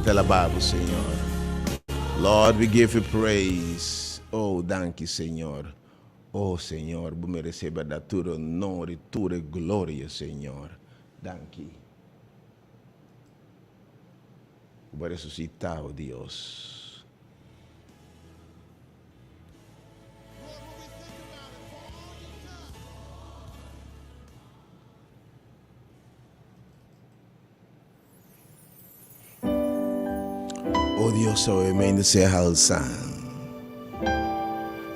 Mi ta alabá bo, Señor. Lord, we give you praise. Oh, danki, Señor. Oh, Señor, bo meresé bèrdat tur honor i tur e gloria, Señor. Danki. Bo a resusitá, oh Dios. O Dios, awe mende sea halsá.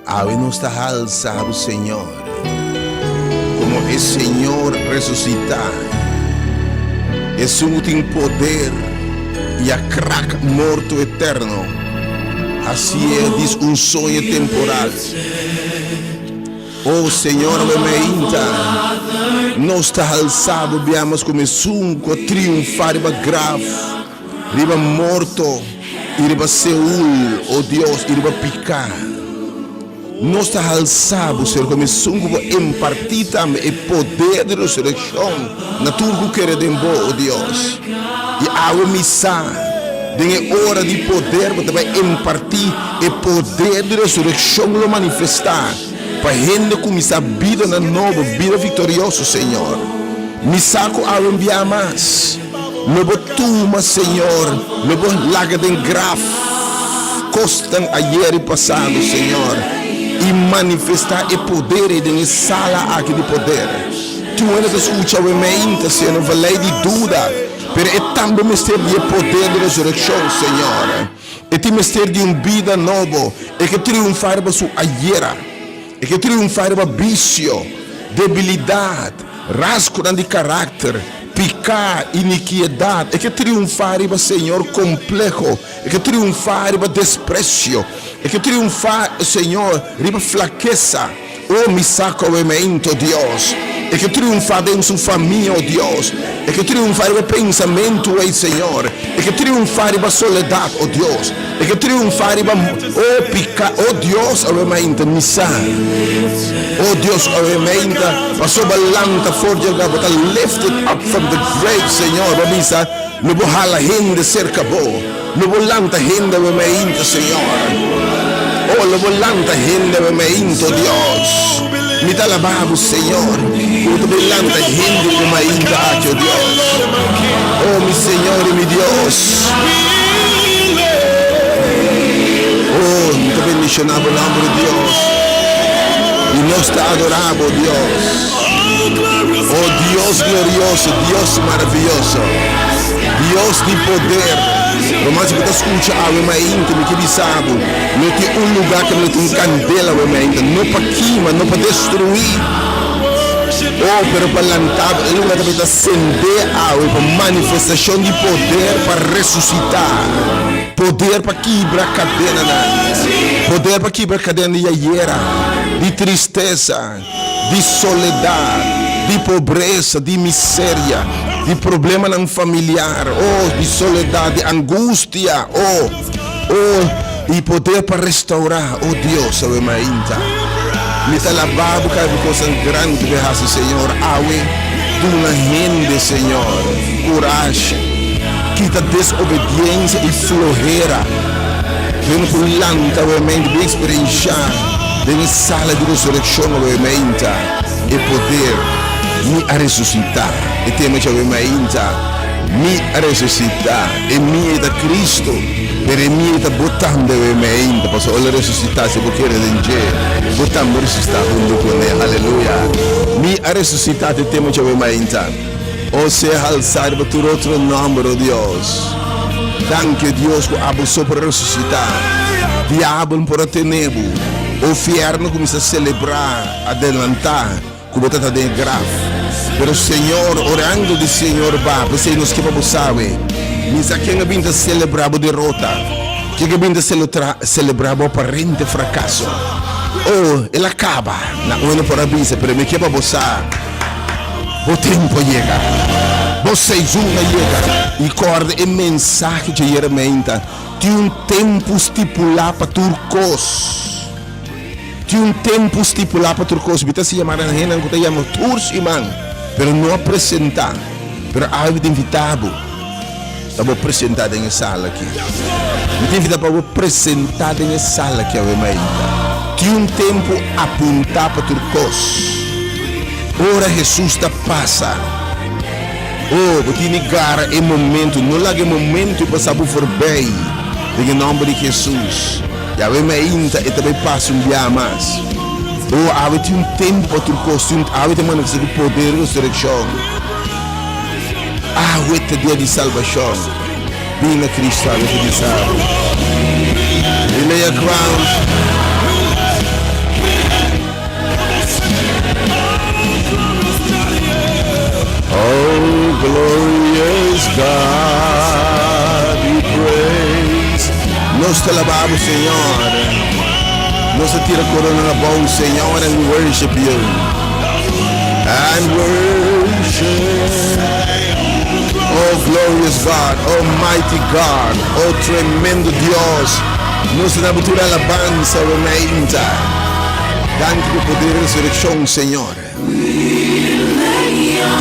Awe nos ta halsá bo, Señor, komo e Señor resusitá, esun ku tin poder i a krak morto eterno, hasié dis un soño temporal. O Señor, awe meinta nos ta halsá bo biamos komo esun ku a triunfá riba graf, riba morto i riba Seul, o Dios, i riba piká. Nos ta halsá bo, Señor, komo esun ku bo impartí tambe e poder di resurekshon na tur ku kere den bo, o Dios. I awe mi sa, den e ora di poder bo ta bai impartí e poder di resurekshon lo manifestá pa hende kuminsá bidanan nobo, bida viktorioso, Señor. Mi sa ku awe un bia mas lo bo tuma, Señor, lo bo laga den graf kosnan ayer i pasado, Señor, i manifestá e poder ei den e sala aki di poder. Tin un hende ta skucha awe meinta, Señor, un valei di duda, pero e tambe mester di e poder di resurekshon, Señor. E tin mester di un bida nobo. E ke triunfá riba su ayera. E ke triunfá riba bisio, debilidat, rasgonan di karakter, piká, inikiedat. E ke triunfá riba, Señor, kompleho. E ke triunfá riba despresio. E ke triunfá, Señor, riba flakesa. O mi sa koemento, Dios. E ke triunfá den su famia, o Dios. E ke triunfá riba e pensamentu ei, Señor. E ke triunfá riba soledat, o Dios. E ke triunfá riba, o piká, o Dios, awe mainta mi sa. O Dios, awe mainta, pasobra lanta for di e lugar, bo ta lifted up from the grave, Señor. Bo bisa, lo bo hala hende serka bo. Lo bo lanta hende awe mainta, Señor. Oh, lo bo lanta hende awe mainta, o Dios. Mi ta alabá bo, Señor, ku bo ta bai lanta hende awe mainta aki, o Dios. Oh, mi Señor i mi Dios. Oh, mi ta bendishoná bo nòmber, o Dios. I nos ta adorá bo, Dios. Oh, Dios glorioso, Dios maravioso. Dios di poder. Roman si bo ta skucha awe mainta mi ke bisa bo, no tin un lugá ke no tin kandela awe mainta, no pa kima, no pa destruí, oh, pero pa lanta bo. E lugá ta bai ta sendé awe pa manifestashon di poder pa resusitá, poder pa kibra kadenanan, poder pa kibra kadena di ayera, di tristesa. di soledad, di pobresa, di miseria, di problemanan familiar, oh, di soledad, di angustia, oh, oh, y poder pa restaura, oh Dios, awe mainta. Mi ta alaba bo kai bo cosnan grandi bo haci, Señor, awe duna hende, Señor, corashi, kita desobediencia y flohera. Den por lanta awe mainta, bo experiencia. Den e sala di resurekshon awe mainta, e poder Mi a resusitá. E tema dje awe mainta, Mi a resusitá. E mi ei ta Cristo, pero e mi ei ta bo tambe awe mainta, pasobra ora El resusitá, si bo kere den dje, bo tambe resusitá huntu kuné. Aleluya! Mi a resusitá ta e tema dje awe mainta. O sea halsá riba tur otro nòmber, o Dios. Danki, o Dios, ku abo so por a resusitá. Diabel no por a tene bo. O fièrnu kuminsá selebrá, adelantá ku bo ta ta den e graf. Pero Señor, ora e angel di Señor ba, p'esei nos ke pa bo sabe, mi sa ken a bin ta selebrá bo derota, ken a bin ta selebrá bo aparente frakaso. O, el a kaba. Na un no por a bisa, pero mi ke pa bo sa. Bo tempu a yega. Bo seizun a yega. I kòrda e mensahe dje Yeremeinta, Tin un tempu stipulá pa tur kos. Tin un tempu stipulá pa tur kos. Mi ta siña mara hendenan ku ta yama tur siman, pero no a presentá. Pero awe mi ta invitá bo. Ta bo presentá den e sala aki. Mi ta invitá pa bo presentá den e sala aki awe mainta. Tin un tempu apuntá pa tur kos. Ora Hesus ta pasa, oh, bo tin di gara e momentu. No laga e momentu pasa bo forbei. Den e nòmber di Hesus. I awe mainta e ta bai pasa un biaha mas. Oh, awe tin un tempu pa tur kos. Tin un, awe ta manifestá ku poder di resurekshon. Awe ta dia di salbashon. Bin na Cristo awe ta bisa bo. We lay our crowns. Oh glorious God, we praise. Nos ta alaba bo, Señor. Nos ta tira corona na bo, Señor, and we worship you. And worship. Oh glorious God, oh mighty God, oh tremendo Dios. Nos ta dabo tur alabansa, we mainta. Danki pa poder di resureccion, Señor.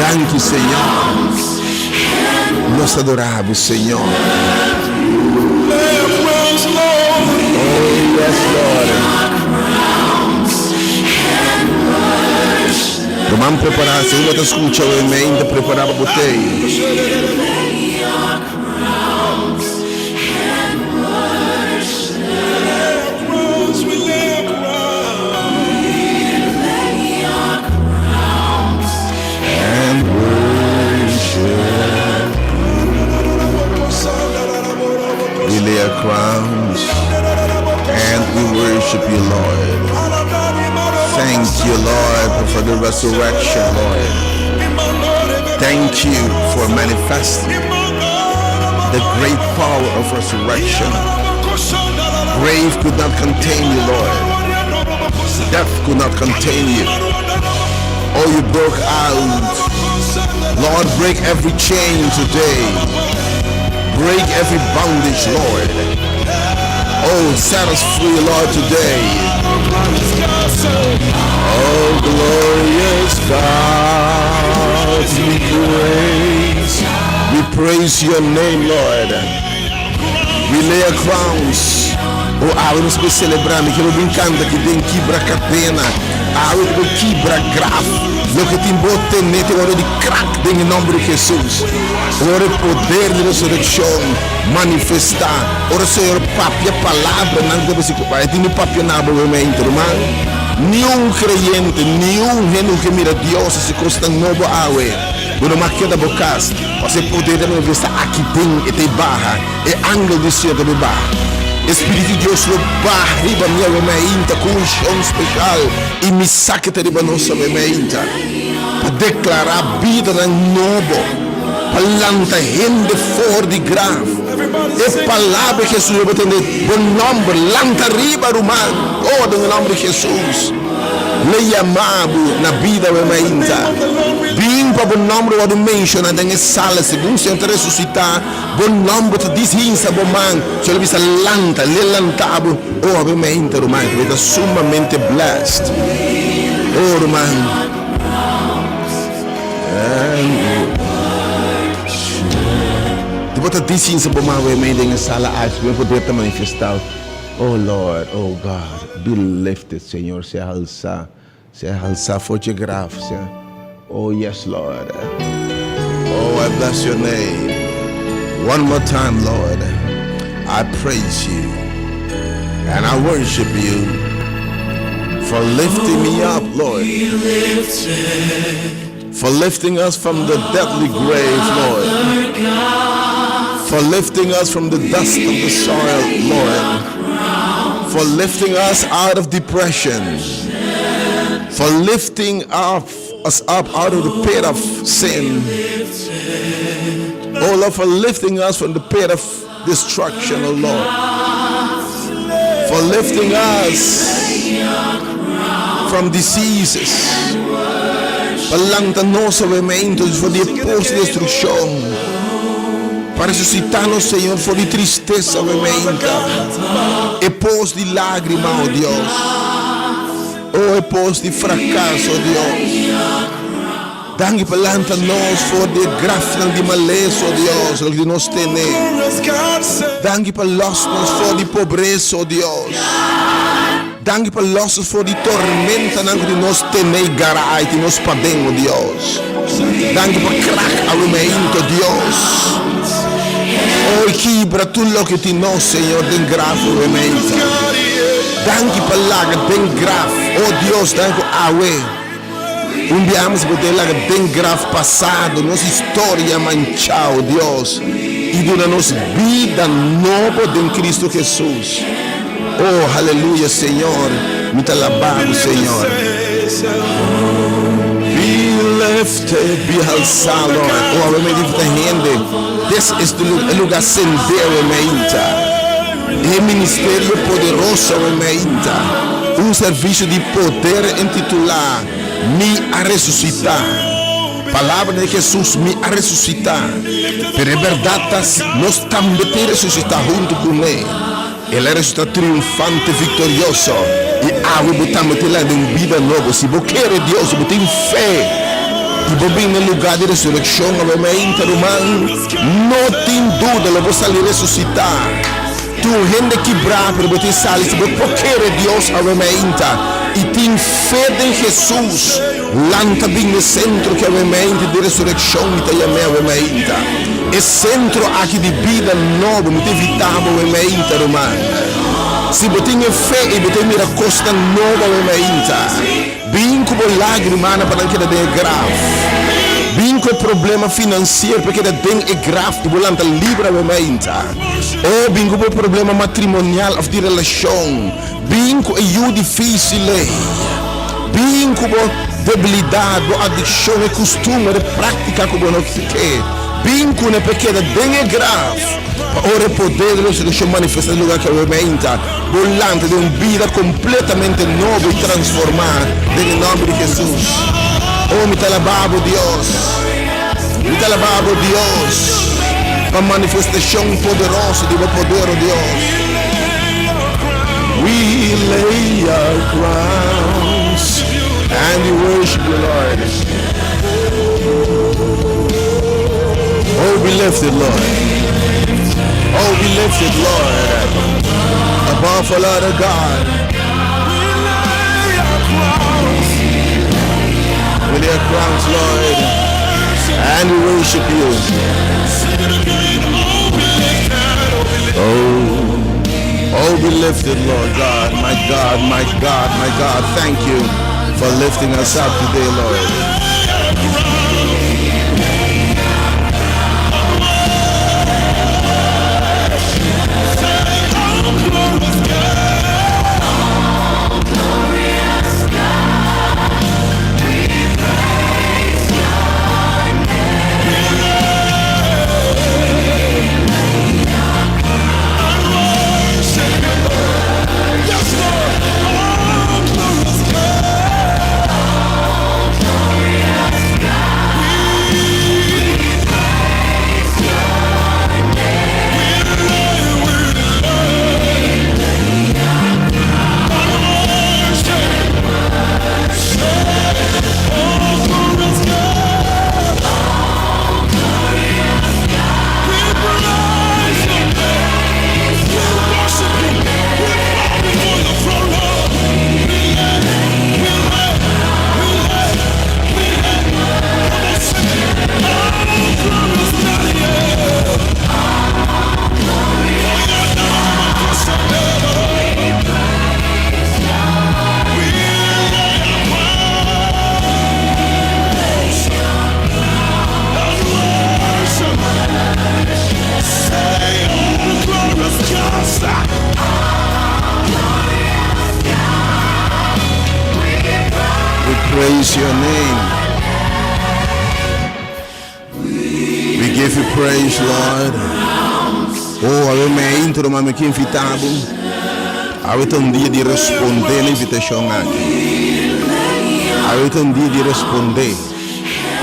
Danki, Señor. Nos ta adora bo, Señor. Oh, yes, Lord. Ruman prepara, si bo ta scucha we mainta prepara pa bo tei. And worship. We lay our crowns and we worship you, Lord. Thank you, Lord, for the resurrection, Lord. Thank you for manifesting the great power of resurrection. Grave could not contain you, Lord. Death could not contain you. Oh, you broke out. Lord, break every chain today. Break every bondage, Lord. Oh, set us free, Lord, today. Oh, glorious God, we praise. We praise your name, Lord. We lay our crowns. Oh, awe nos por celebra. Mi kier bin canta ki den kibra cadena. Awe ta por kibra graf. Loke tin bo tene te ora di krak den e nomber di Jesus. Ora e poder di resurreccion manifesta. Ora Señor papia palabranan ku ta bisa ku e tin di papia na bo mente, ruman. Niun creyente, niun hende ku ke mira Dios hasi cosnan nobo awe. Bo no mag keda bo kas, pasobra e poder ta manifestá aki den, e ta e baha, e angel di Señor ta bai baha. E Spiritu di Dios lo baha riba mi awe mainta ku unshon speshal, i mi sa ke ta riba nos awe mainta, pa deklará bidanan nobo, pa lanta hende for di graf. E palabra di Hesus lo bo tende, Bo nòmber lanta riba, ruman, oh, den e nòmber di Hesus. Lo yama bo na bida awe mainta. Bin pa bo nòmber wòrdu menshoná den e sala. Segun Señor ta resusitá, bo nòmber ta dishinsa bo man. Señor lo bisa, Lanta, l'e lanta bo. Oh, awe mainta, ruman, bo ta sumamente blessed. Oh, ruman. Di bo ta dishinsa bo man awe mainta den e sala aki, bo poder ta manifestá. Oh Lord, oh God, be lifted, Señor, sea halsá, sea halsá for dje graf, sea, oh yes, Lord. Oh, I bless your name. One more time, Lord, I praise you and I worship you for lifting me up, Lord. For lifting us from the deadly grave, Lord. For lifting us from the dust of the soil, Lord. For lifting us out of depression. For lifting up us up out of the pit of sin. Oh Lord, for lifting us from the pit of destruction, oh Lord. For lifting us from diseases. Pa lanta nos obviamente for di pos di destruccion. Pa resucita nos, Señor, for di tristeza, obviamente. E pos di lágrima, oh Dios. Oh, e pos di fracaso, oh Dios. Danki pa lanta nos for di e grafnan di malesa, o Dios, loke di nos tene. Danki pa lòs nos for di pobresa, o Dios. Danki pa lòs nos for di tormentanan ku di nos tene i gara ai tin nos paden, o Dios. Danki pa krak awe meinta, o Dios. O i kibra tur loke tin nos, Señor, den graf awe meinta. Danki pa laga den graf, o Dios, danki ku awe un biaha mas bo ta laga den graf pasado nos historia manchá, o Dios, i duna nos bida nobo den Cristo Jesus. Oh, haleluya, Señor, mi ta laba bo, Señor. Be lifted, be halsá, Lord. Oh, awe mi ta hende. This is the e lugar sende awe meinta. E ministerio poderoso awe meinta. Un servicio di poder intitulá Mi a resucitá. Palabra di Jesus, Mi a resucitá. Pero e berdad ta, nos tambe tin resucitá hunto cu Ne. El a resucitá triunfante, victorioso. I awe bo tambe tin lanta un bida nobo. Si bo kere Dios, si bo tin fe i bo bin na e lugá di resureccion awe mainta, ruman, no tin duda lo bo sali resucitá. Tur hende kibrá, pero bo tin sali si bo por kere Dios awe mainta i tin fe den Jesus. Lanta bin n'e sentro ki awe mainta di resureccion mi ta yam'é awe mainta. E sentro aki di bida nobo mi ta invitá bo awe mainta, ruman. Si bo tin e fe i bo ta mira kosnan nobo awe mainta, bin ku bo lágrimanan pa nan keda den e graf. Bin ku e problema finansiero pa e keda den e graf i bo lanta liber awe mainta. O bin ku bo problema matrimonial òf di relashon. Bin ku e yu difísil ei. Bin ku bo debilidat, bo adikshon, e kustumber, e práktika ku bo no ke. Bin ku ne pa e keda den e graf, pa ora e poder di resurekshon manifestá den lugá ku awe meinta, bo lanta den un bida kompletamente nobo i transformá den e nòmber di Hesus. O, mi ta alabá bo, Dios. Mi ta alabá bo, Dios, pa manifestashon poderoso di bo poder, o Dios. We lay our crowns and we worship you, Lord. Oh, be lifted, Lord. Oh, be lifted, Lord. Above all other God. We lay our crowns, Lord, and we worship you. Oh, oh, be lifted, Lord God, my God, my God, my God. Thank you for lifting us up today, Lord. We praise your name. We give you praise, Lord. Oh, awe meinta ruman mi ke invitá bo. Awe ta un dia di respondé na invitashon aki. Awe ta un dia di respondé.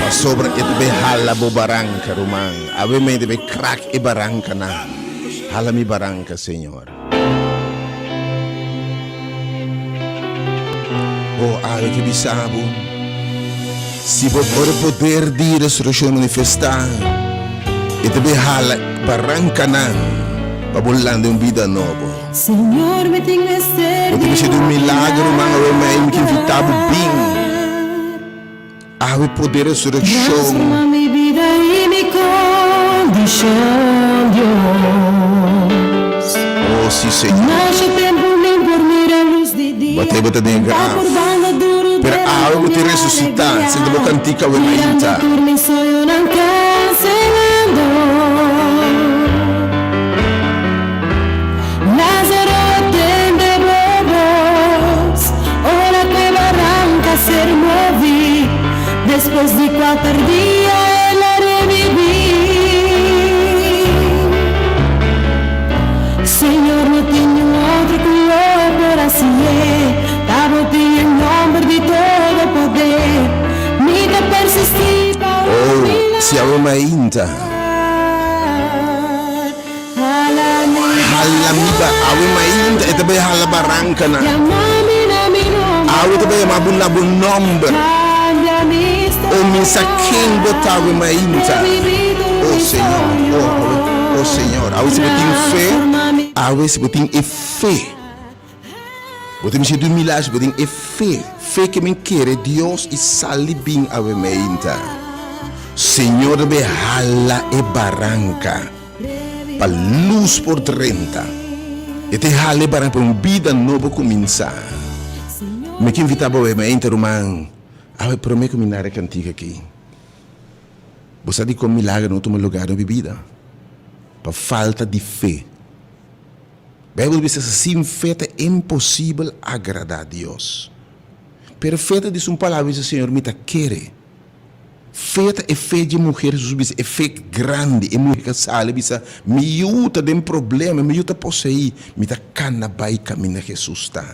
Pasobra e ta bay hala bo baranka, ruman. Awe meinta bay krak e barankanan. Hala mi baranka, Señor. Oh, awe ke bisa bo. Si bo ora e poder di resurreccion manifesta, e ta bay hala barancanan pa bo landa un bida nobo. Señor, mi tin mester Bo di tin mester di un un milagro, ruman, awe mei mi ke invita bo bin. Awe poder resurreccion. Transforma mi bida y mi condicion, Dios. Oh, si, Señor. Masha tempo mi por mira luz di dia. Bo ta den Ta graf. por banda duro Pero awe bo derando tin mi resucita. alegria. Sinta bo cantica awe Mirando mainta. tur mi soñonan cancelando. Lázaro tende bo bos, ora ku e baranka ser moví, despues di kuater dia el a rebibí. Señor, no tin niun otro ku lo por hasié, ta bo tin e nomber di todo poder, mi ta persistí pa un Oh, milagro. si awe mainta. Hala mi ba awe mainta e ta bay hala barancanan. Awe ta bay yama bo na bo nomber. O mi sa ken bo ta awe mainta. Oh Señor, oh awe, oh Señor. Awe si bo tin fe, awe si bo tin e fe. Bo ta mester di un milagro si bo tin e fe. Fe ke men kere Dios i sali bin awe mainta. Señor ta bay hala e baranca. Pa lus por drenta. E ta hala e baranka pa un bida nobo kuminsá. Mi ke invitá bo awe mainta ruman, awe promé ku mi nara e kantika aki. Bo sa dikon milager no tuma lugá den bo bida? Pa falta di fe. Beibel bisa sin fe ta imposibel agradá Dios. Pero fe ta disi un palabra bisa Señor mi ta kere. Fe ta e fe dje muher, Hesus bisa, e fe grandi, e muher ka sali bisa, Mi yu ta den problema, mi yu ta poseí, mi ta kana bai kaminda Hesus ta.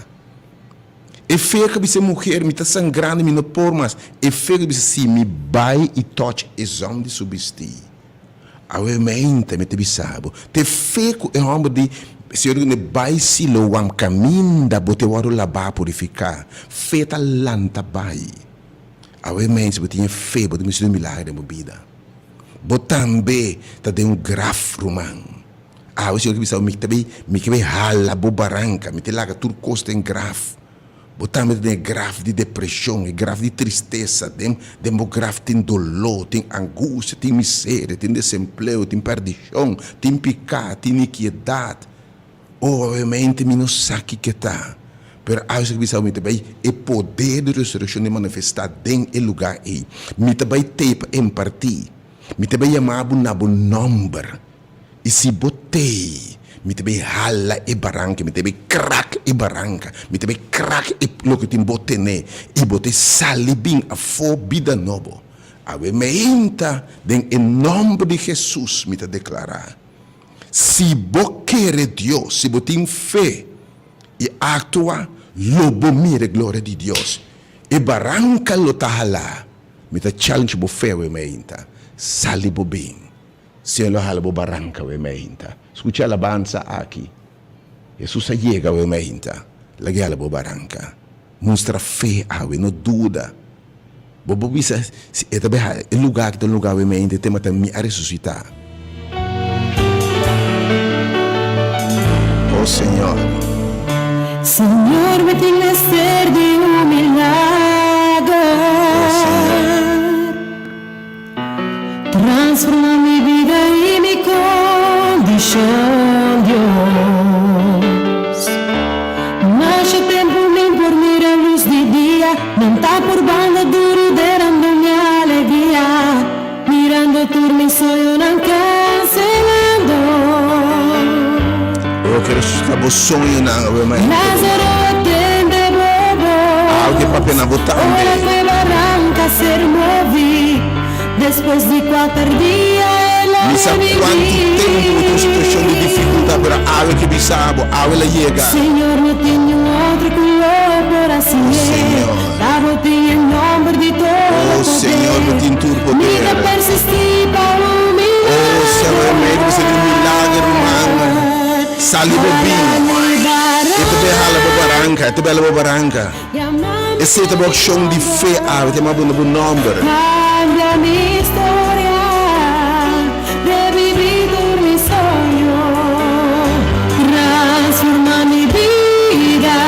E fe ka bisa e muher, Mi ta sangrando, mi no por mas. E fe ka bisa, Si mi bai i touch e zòm di su bistí. Awe meinta mi ta bisa bo, ta e fe ku e hòmber di Señor di kuné bai Siloam kaminda bo te wòrdu labá, purifiká. Fe ta lanta bai. Awe mens bo tin e fe, bo ta mester un milagro den bo bida. Bo tambe ta den un graf, ruman. Awe Señor ke bisa bo, mi ta bay, mi ke bay hala bo baranka, mi ta laga tur kos den graf. Bo tambe ta den e graf di depresion, e graf di tristesa, den, den bo graf tin doló, tin angustia, tin miseria, tin desempleo, tin perdishon, tin piká, tin inikiedad. Oh, obviamente mi no sa kiko e ta, pero algo ta bisa mi ta bai e poder di resurreccion di manifesta den e lugar ei. Mi ta bai tei pa imparti. Mi ta bai yama bo na bo nomber. I si bo tei, mi ta bai hala e baranka, mi ta bai krak e baranka, mi ta bai krak e loke tin bo tene, i bo ta sali bin afó bida nobo. Awe meinta den e nomber di Jesus mi ta declara. Si bo kere Dios, si bo tin fe i aktua, lo bo mira e gloria di Dios. E baranka lo ta halá. Mi ta challenge bo fe awe meinta. Sali bo bin. Señor lo hala bo baranka awe meinta. Skucha e alabansa aki. Hesus a yega awe meinta. Lag'e hala bo baranka. Mustra fe awe, no duda. Bo por bisa, si e ta beha e lugar aki ta un lugar awe mente tema ta mi a resucita. Oh Señor. Señor mi tin mester di un milagro. Oh Señor. Transforma mi bida y mi condicion, Dios. Masha tempo mi por mira luz di dia, Nan ta por banda duro derando mi alegria, Mirando tur mi soñonan cancelando. Oh, quiero escuchar bo soñonan, awe mañana. Lázaro, atende bo voz. Awe papia na bo tambe. Ora cu e baranca ser movi, despues di cuater dia el a Mi sa revivi. cuantu tempo bo tin un situacion di dificultad, pero awe ke bisa bo, awe la yega. Señor, no tin niun otro cu lo por haci Oh, e. Señor. Ta bo tin e nomber di todo Oh, Señor, bo poder. tin tur Mi poder. ta persisti pa un milagro. Oh, Señor, mi ta di un milagro, ruman. Sali bo bin. E ta bay hala bo baranca, e ta bay hala bo baranca. Esei ta bo akshon di fe awe, ta yama bo na bo nòmber. Cambia mi historia, reviví tur mi soño, transforma mi bida,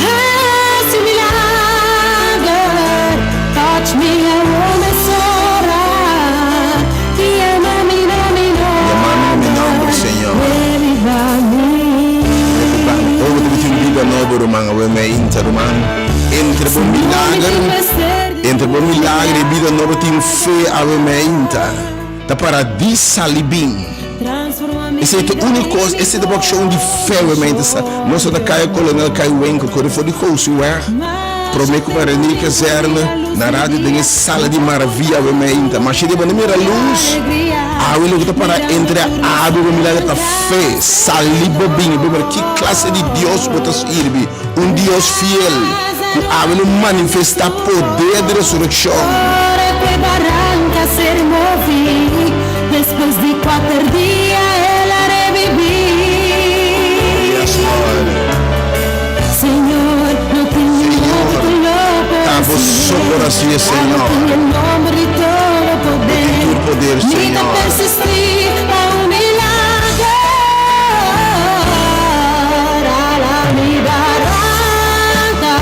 haci un milager, touch mi awor mesora, yama mi na mi Yama mi na mi nòmber, nomber, Señor. reviva mi. Reviva mi. Ora bo ta bisti un bida nobo, ruman, awe meinta, ruman. Entre bo Si no mi milager, tin mester di entre bo un milager i bida nobo tin fe, awe meinta. Ta para di sali bin. Transforma mi Esei ta bida único i kos, mi esei ta bo akshon di fe, awe meinta. Sa, nos ta na Kaya Kolonel Kai Winkel, kore for di Gosiweg, Masha promé ku tempu Renier mi por Kazerne, mira lus na di radio den e dia, sala bo di ta maravia, awe meinta. Masha di bo no mira mi lus. alegria, Awe loke ta para mirando entre tur mi awe bo milager ta fe. soñonan Sali bo bin i bo mira ki klase di Dios bo ta sirbi, un Dios fiel ku awe lo manifestá poder di resurekshon. Ora ku e baranka ser moví, despues di kuater dia el a rebibí. Yes, Lord. Señor, no tin niun Señor, otro ku lo por ta bo so hasié. por hasié, Abo Señor. tin e nomber di todo Bo tin poder. tur poder, Mi ta Señor. persistí pa un milager. Ala mi baranka,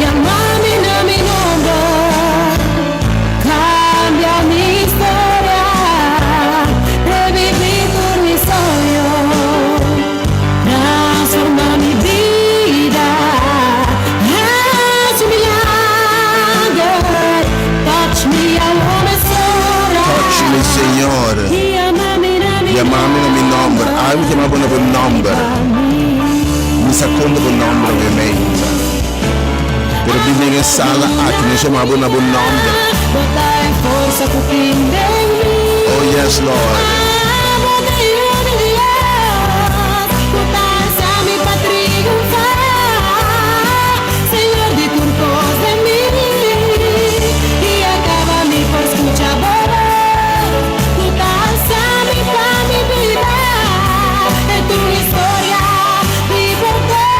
yama mi na mi nomber. Cambia mi historia, reviví tur mi soño, transforma mi bida, haci un milager, touch mi awor mesora. Touch me, Señor. Yama mi na mi Yama mi na mi nomber. nomber, Ami ta yama bo na bo nomber. reviva mi. Mi sa konta bo nomber obviamente. Pero bin den e sala aki, nos yama bo na bo nomber. Bo ta e forsa ku tin den mi. Oh yes, Lord. Abo ta e Yu di Dios, ku ta alsa mi pa triunfá. Señor di tur kos den mi, i a kaba mi por skucha bo bos, ku ta alsa mi pa mi biba e tur historia di poder.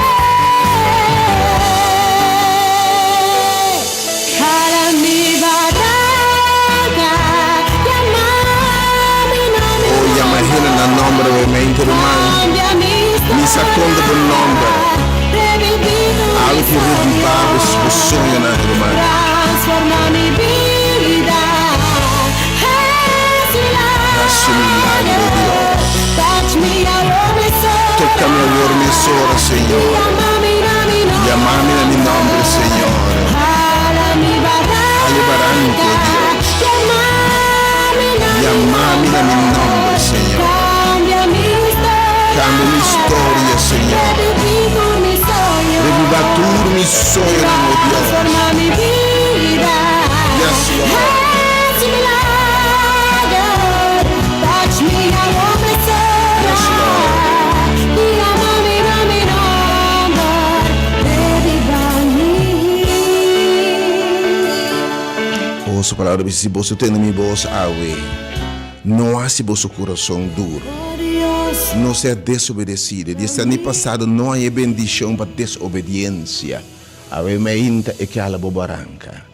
Hala mi baranka, yama mi na mi Oh, yama hende na nomber obviamente, ruman. Cambia mi Mi sa konta bo nomber. Reviví tur Algo mi ku revivá bo bo soñonan, ruman. Transforma mi bida. Hasi Hasi un milagro, Dios. Touch me awor mesora. Toka mi awor mesora, Señor. Yama mi na mi nomber. Yama mi na mi nomber, Señor. Hala mi baranka. Hala e baranka, Dios. Yama mi na mi Yama mi na mi nomber, Señor. Cambia mi historia. Cambia mi historia, Señor. Reviví tur mi soño. Reviva tur mi soñonan, oh Dios. Transforma mi bida. Yes, Lord. Hasi milager. Touch me awor mesora. Yes, Lord. Yama mi na mi nomber. Reviva mi. Oh, su palabra bisa si boso tende mi bos awe, no hasi boso kurason duro. Oh Dios. No sea desobedesido. Di esnan di pasado no haña bendishon pa desobediensia. Awe mainta e ke hala bo baranka.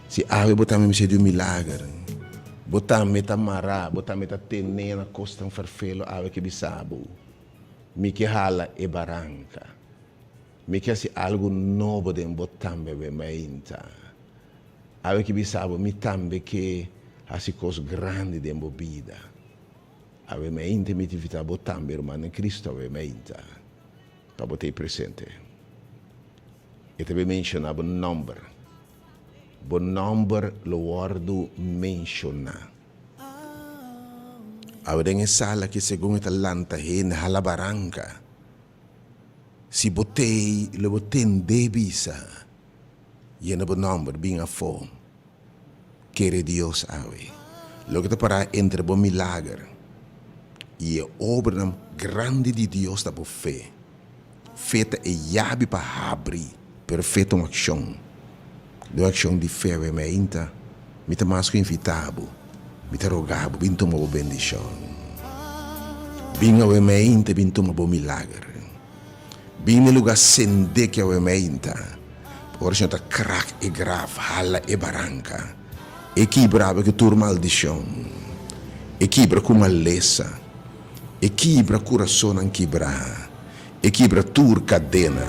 Si awe bo tambe mester di un milager, bo tambe ta mará, bo tambe ta tené na kosnan ferfelo awe ke bisa bo, Mi ke hala e baranka. Mi ke hasi algu nobo den bo tambe awe mainta. Awe ke bisa bo, Mi tambe ke hasi kos grandi den bo bida. Awe mainta mi ta invitá bo tambe, ruman den Cristo, awe mainta pa bo ta ei presente. E ta bin menshoná bo nòmber. Bo nòmber lo wòrdu menshoná. Awe den e sala aki segun e ta lanta hende hala baranka. Si bo t'ei lo bo tend'é bisa, Yena bo nòmber bin afó. Kere Dios awe. Loke ta pará entre bo milager i e obranan grandi di Dios ta bo fe. Fe ta e yabi pa habri, pero fe ta un akshon. Den un akshon di fe awe meinta, mi ta mas ku invitá bo, mi ta rogá bo, bin tuma bo bendishon. Bin awe meinta i bin tuma bo milager. Bin na e lugá sendé ki awe meinta. Ora Señor ta krak e graf, hala e baranka, e kibra ku tur maldishon, e kibra ku malesa, e kibra kurasonnan kibrá, e kibra tur kadena,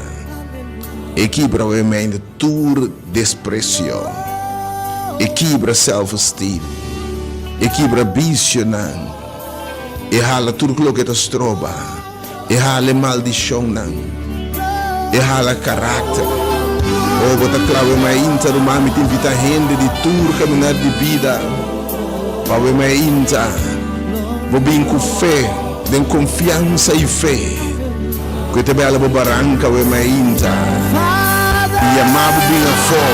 e kibra obviamente tur despresio, e kibra self-esteem, e kibra bisionan, e hala tur loke ta stroba. E hala e maldishonnan. E hala karakter. Oh, bo ta kla we mainta, ruman? Mi ta invitá hende di tur kaminar di bida pa we mainta. Bo bin ku fe, den konfiansa i fe, ku e ta bai hala bo baranka we mainta. I yamá bo bin afó.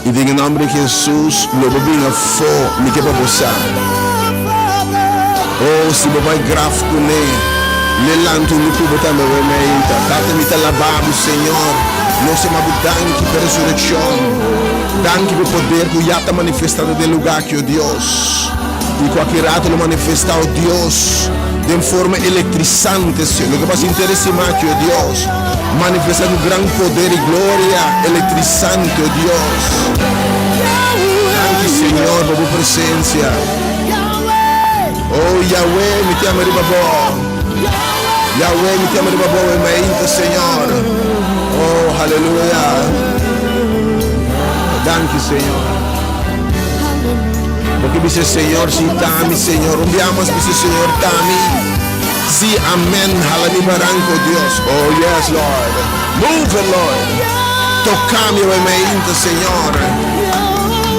I den e nòmber di Hesus, lo bo bin afó. Mi ke pa bo sa. Oh, si bo bai graf kuné, l'e lanta un ku bo tambe wei meinta. Tata, mi ta laba bo, Señor. Nos ta yama bo danki p'e resurekshon. Danki p'e poder ku ya ta manifestando den lugá aki, o Dios. I ku aki rato lo manifestá, o Dios, den forma elektrisante, Señor. Loke bo a sinti resima aki, o Dios, manifestá ku gran poder i gloria elektrisante, o Dios. Danki, Señor, pa bo presensia. Oh Yahweh, mi te ama riba bo. Yahweh, mi te ama riba bo, e mainta, Señor. Oh, haleluya. Danki, Señor. Porque bisa Señor, si tami, Señor. Un día más bisa Señor, tami. Sí, amén. Hala mi barranco, Dios. Oh, yes, Lord. Move it, Lord. Toca mi, e mainta, Señor.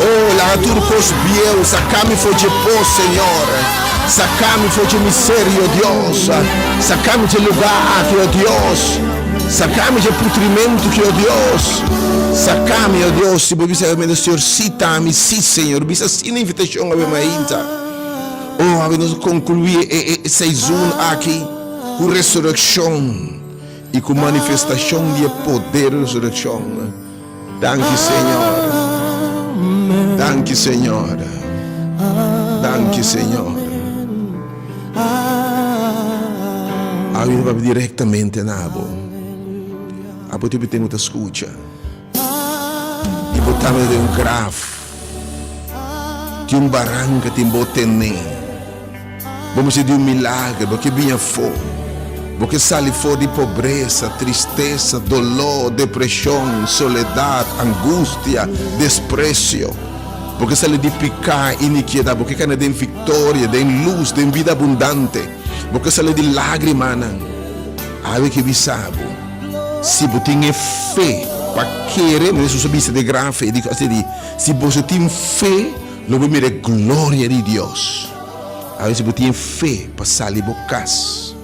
Oh, laga tur kos bieu, saka mi for dje pos, Señor. Saka mi for dje miseria, oh Dios. Saka mi dje lugá aki, oh Dios. Saka mi dje putrimentu ki, oh Dios. Saka mi, oh Dios. Si bo bisa awe, Señor, sí ta mi, sí, Señor. Bisa sí na invitashon awe mainta. Oh, awe nos konkluí e e seizoen aki ku resurekshon i ku manifestashon di e poder di resurekshon. Danki Señor. Danki Señor. Danki Señor. Awe mi papia directamente na bo. Abo te tengo ta scucha. Y bo ta den un graf. Tin un baranca tin bo tene. Bo mester di un milager, bo ke bin afó. Bo ke sali for di pobresa, tristesa, doló, depreshon, soledat, angustia, despresio. Bo ke sali di piká, inikidat, bo ke kana den viktoria, den lus, den bida abundante. Bo ke sali di lágrimanan. Awe ke bisa bo, si bo tin e fe pa kere, manera Hesus a bisa den gran fe, di, si boso tin fe, lo bo mira e gloria di Dios. Awe si bo tin e fe pa sali bo kas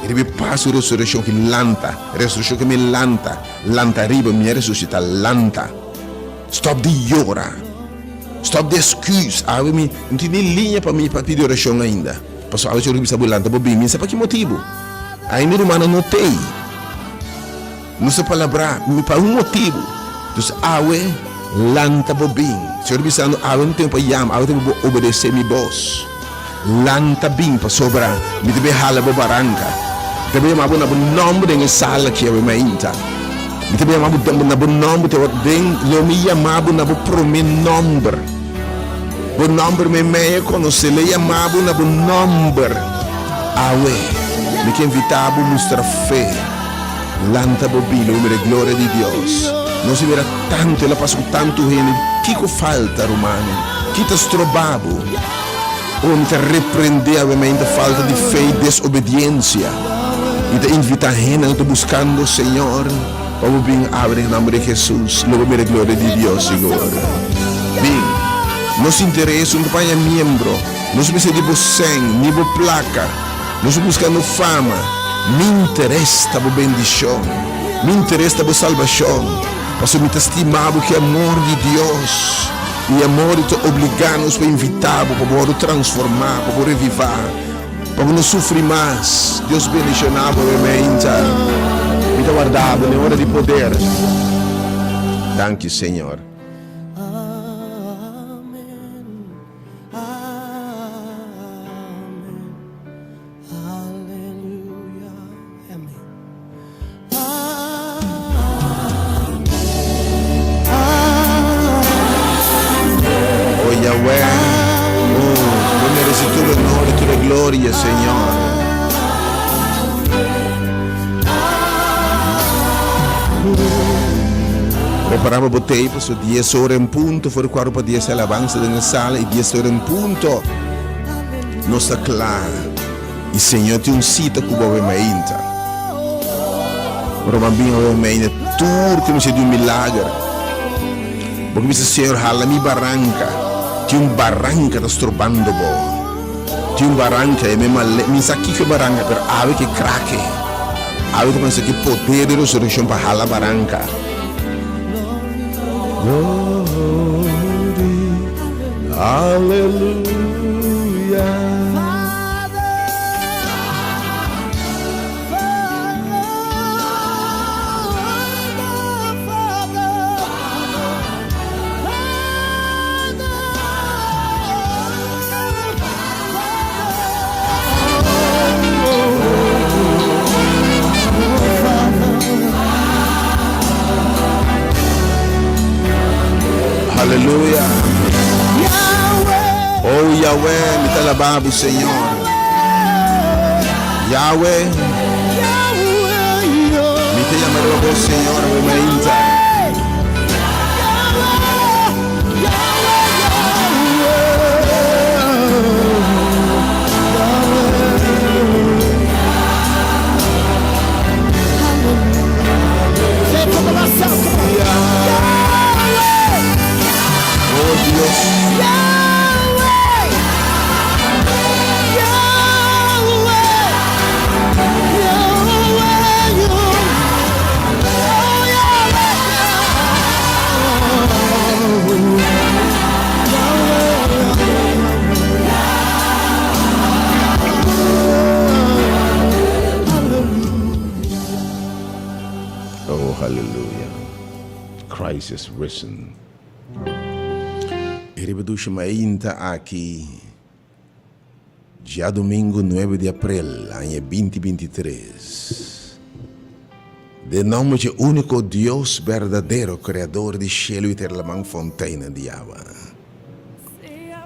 riba e paso di resurekshon ki lanta, resurekshon ke mi lanta, lanta riba mi a resusita, lanta. Stop di yora, stop di excuse. Awe mi no tin ni liña pa mi pa pidi orashon ainda, pasobra awe si ora bisa bo lanta bo bin, mi no sa pa ki motibu. Ai mi rumannan no tei. Nos ta palabrá mi pa un motibu. Dus awe, lanta bo bin. Señor bisando, awe no tempu pa yama, awe tempu bo obedesé mi bos. Lanta bin, pasobra mi ta bin hala bo baranka. Mi ta bin yama bo na bo nòmber den e sala aki awe mainta. Mi ta bin yama bo na bo nòmber te den lo mi yama bo na bo promé nòmber. Bo nòmber mi mei a konosé, lo yama bo na bo nòmber. Awe, mi ke invitá bo mustra fe. Lanta bo bini bo mira e gloria di Dios. Nos a mira tantu, el a pasa ku tantu hende. Kiko falta, ruman? Ki ta stroba bo? Oh, mi ta reprende awe mainta falta di fe i desobediensia. Mi ta invita hendenan ku ta buskando Señor pa bo bin awe den e nomber di Jesus. Lo bo mira e gloria di Dios sigur. Bin. Nos interes no ta paña miembro. Nos mester di bo sèn ni bo plaka. Nos ta buskando fama. Mi interes ta bo bendishon. Mi interes ta bo salbashon. Pasobra mi ta stima bo ku e amor di Dios. I e amor ei ta obligá nos pa invitá bo pa bo wòrdu transformá, pa bo revivá, pa bo no sufri mas. Dios bendishoná bo awe mainta. Mi ta warda bo den ora di poder. Danki, Señor. tur honor i tur e gloria, Señor. Prepara pa bo tei paso dies ora en punto for cuatro pa dies alabanza den e sala y dies ora en punto nos ta kla y Señor tin un cita cu bo awe mainta. Ora bo a bin awe mainta tur cu mester di un milager. Bo ke bisa Señor hala mi baranca tin un baranca ta strobando bo. Tin un baranca e mi male mi sa kiko e baranca pero awe ke krake. Awe ta pensa ke poder di resurreccion pa hala baranca. Glory, aleluya. Aleluya. Oh Yahweh, mi ta alabá bo, Señor. Yahweh, mi ta yama riba bo, Señor, awe mainta. Oh Dios. Oh, hallelujah. Christ is risen. E riba dushi mainta aki, Djadumingu nuebe di aprel aña binti binti tres, den nomber dje úniko Dios berdadero, Kreador di shelu i tera laman fonteinnan di awa,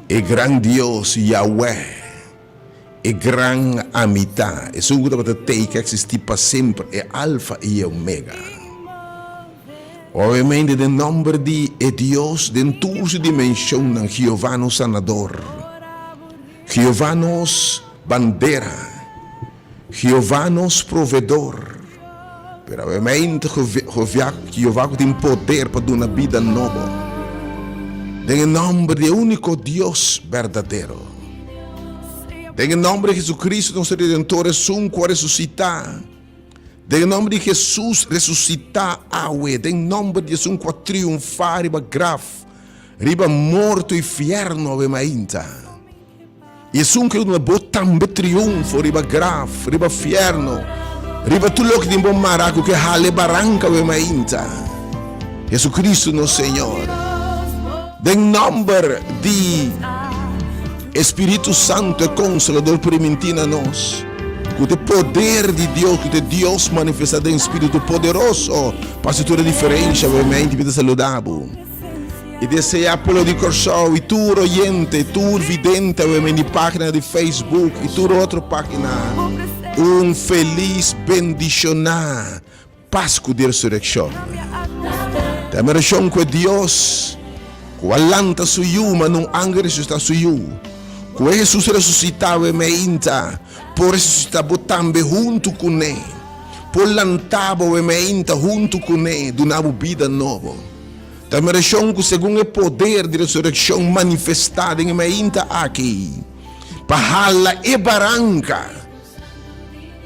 e gran Dios Yahweh, e gran Amitá, esun ku tabata tei ku a eksistí pa semper, e Alfa i e Omega. Obviamente den nomber di e Dios den tur su dimensionnan, Jehová nos Sanador, Jehová nos Bandera, Jehová nos Proveedor, pero obviamente Jehová cu tin poder pa duna bida nobo, den e nomber di e unico Dios berdadero, den e nomber di Jesucristo nos Redentor, esun cu a resucita. Den e nòmber di Hesus resusitá awe, den nòmber di esun ku a triunfá riba graf, riba morto i fièrnu awe mainta. I esun ku a duna bo tambe triunfo riba graf, riba fièrnu, riba tur loke tin bo mará ku ke hala e baranka awe mainta. Hesukristu nos Señor. Den nòmber di e Spiritu Santu, e Konsolador primintí na nos, ku ta e poder di Dios, ku ta e Dios manifestá den Spiritu poderoso pa hasi tur e diferensha, obviamente mi ta saluda bo i deseá pueblo di Kòrsou i tur oyente, tur vidente obviamente di página di Facebook i tur otro página un felis bendishoná Pasku di Resurekshon. Ta mi orashon ku e Dios ku a lanta su Yu manda un angel resusitá su Yu. Ku e Hesus resusitá awe meinta por resusitá bo tambe huntu kuné. Por lanta bo awe meinta huntu kuné, duna bo bida nobo. Ta mi orashon ku segun e poder di resurekshon manifestá den e meinta aki, pa hala e baranka.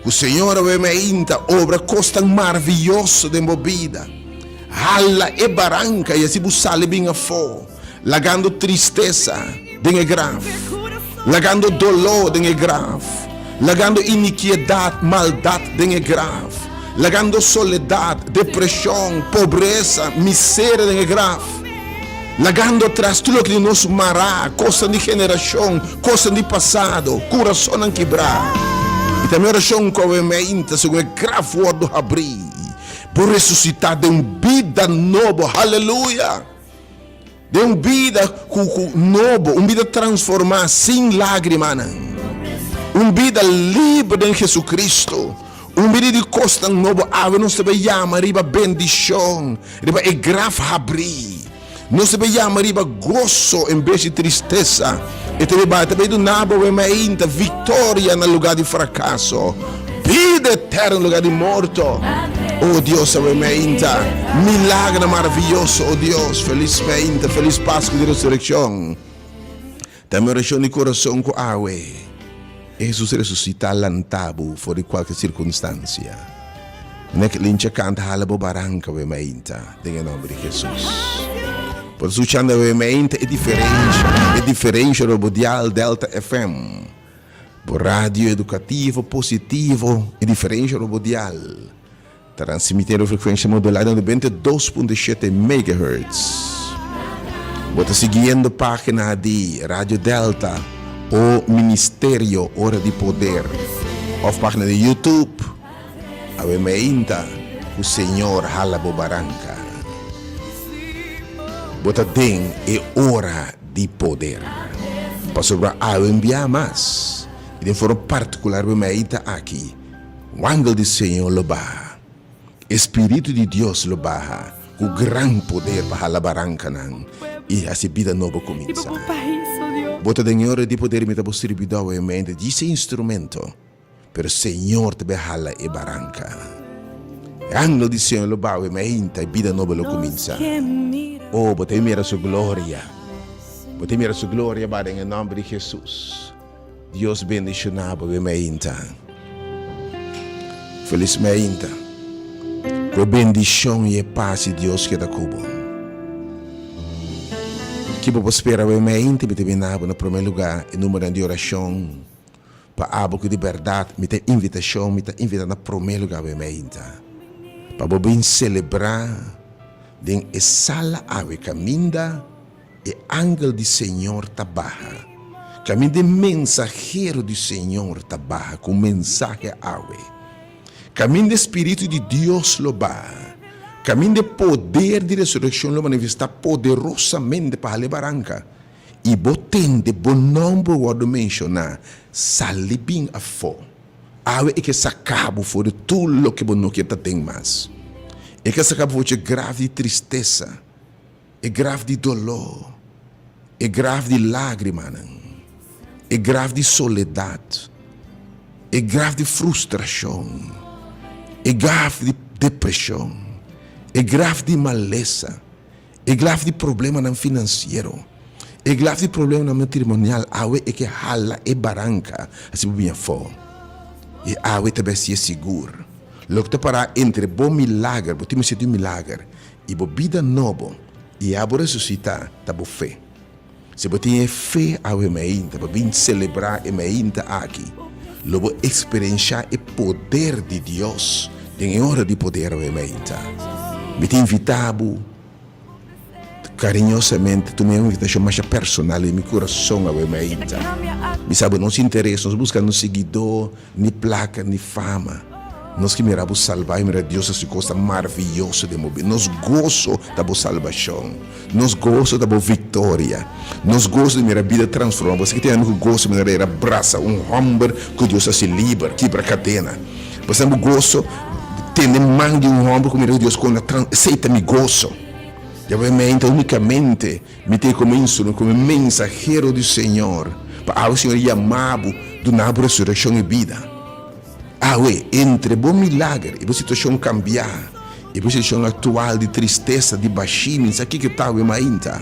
Ku Señor awe mainta obra kosnan maravioso den bo bida. Hala e baranka i asi bo sali bin afó, lagando tristesa den e graf, lagando doló den e graf, lagando inikiedat, maldat den e graf, lagando soledat, depreshon, pobresa, miseria den e graf. Lagando atras tur loke di nos mará, kosnan di generashon, kosnan di pasado, kurasonnan kibrá. I ta mi orashon ku awe meinta, segun e graf wòrdu habrí, bo resusitá den un bida nobo. Haleluya! Den un bida ku ku nobo, un bida transformá sin lágrimanan. Un bida liber den Jesucristo. Un bida di kosnan nobo. Awe nos ta bai yama riba bendishon, riba e graf habrí. Nos ta bai yama riba goso en bes di tristesa. E ta bai ta bai duna bo mainta viktoria na lugá di frakaso, bida eterno na lugá di morto. O Dios, awe mainta, milagernan maravioso, o Dios. Felis mainta, felis Pasku di Resurekshon. Ta mi orashon di kurason ku awe e Hesus resusitá lanta bo for di kualke sirkunstansia. Nek lincha kanta hala bo baranka awe mainta den e nòmber di Hesus. Bo ta skuchando awe mainta e diferensha, e diferensha riba bo dial Delta FM. Bo radio edukativo, positivo, e diferensha riba bo dial. Transmitiendo frecuencia modulada 92.7 megahertz. Bo ta siguiendo página di Radio Delta o Ministerio Ora di Poder of página di YouTube. Awe meinta ku Señor hala bo baranka. Bo ta den e ora di poder. Pasobra awe un bia mas i den forma partikular bo meita aki. Wangel di Señor lo baha, e Spiritu di Dios lo baha ku gran poder pa hala barankanan i hasi bida nobo kuminsá. Bo ta den e ora di poder i mi ta bo sirbidó awe mente djis e instrumento, pero Señor ta bai hala e baranka. E angel di Señor lo baha awe mente i bida nobo lo kuminsá. Oh, bo ta mira Su gloria. Bo ta mira Su gloria baha den e nòmber di Jesus. Dios bendiciona bo be meinta. Feliz meinta. Cu e bendicion y e paz di Dios keda cu bo. Ki bo por spera be meinta? Mi ta bina bo na prome lugar e numeronan di oracion pa abo cu di berdad mi ta invitacion mi ta invita na prome lugar be meinta pa bo bin celebra den e sala awe caminda E angel di Señor ta baha. Caminda e mensahero di Señor ta baha cu mensahe awe. Caminda e Spiritu di Dios lo baha. Caminda e poder di resureccion lo manifesta poderosamente pa hala e baranca. Y bo tende bo nomber wordo menciona, sali bin afo. Awe e ke saca bo for di tur loke bo no kier ta den mas. E ke saca bo for dje graf di tristesa. E graf di doló, e graf di lágrimanan, e graf di soledat, e graf di frustrashon, e graf di depreshon, e graf di malesa, e graf di problemanan finansiero, e graf di problemanan matrimonial, awe e ke hala e baranka hasi bo bin afó. I awe ta bai sier sigur. Loke ta pará entre bo milager, bo tin mester di un milager, I bo bida nobo i abo resusitá ta bo fe. Si bo tin e fe awe mainta pa bin selebrá e mainta aki, lo bo eksperenshá e poder di Dios den e ora di poder awe mainta. Mi ta invitá bo kariñosamente, tuma e invitashon masha personal den mi kurason awe mainta. Mi sa bo nos interes, nos buskando siguidó, Ni plaka, ni fama. Nos ke mira bo salba i mira Dios hasi kosnan marviyoso den bo bida. Nos goso ta bo salbashon. Nos goso ta bo viktoria. Nos goso di mira bida transforma. Bo sa ke tin ami ku goso manera era brasa un hòmber ku Dios hasi liber, kibra kadena. Bo sa bo goso tene man di un hòmber ku mira ku Dios kon a trans, esei ta mi goso. Yabamente unikamente Mi ta e komo instrumento, komo e mensahero di Señor, pa awe Señor yama bo, duna bo resurekshon i bida. Awe, entre bo milager i bo situashon kambiá, i bo situashon aktual di tristesa, di bashí, mi sa kiko ta awe mainta,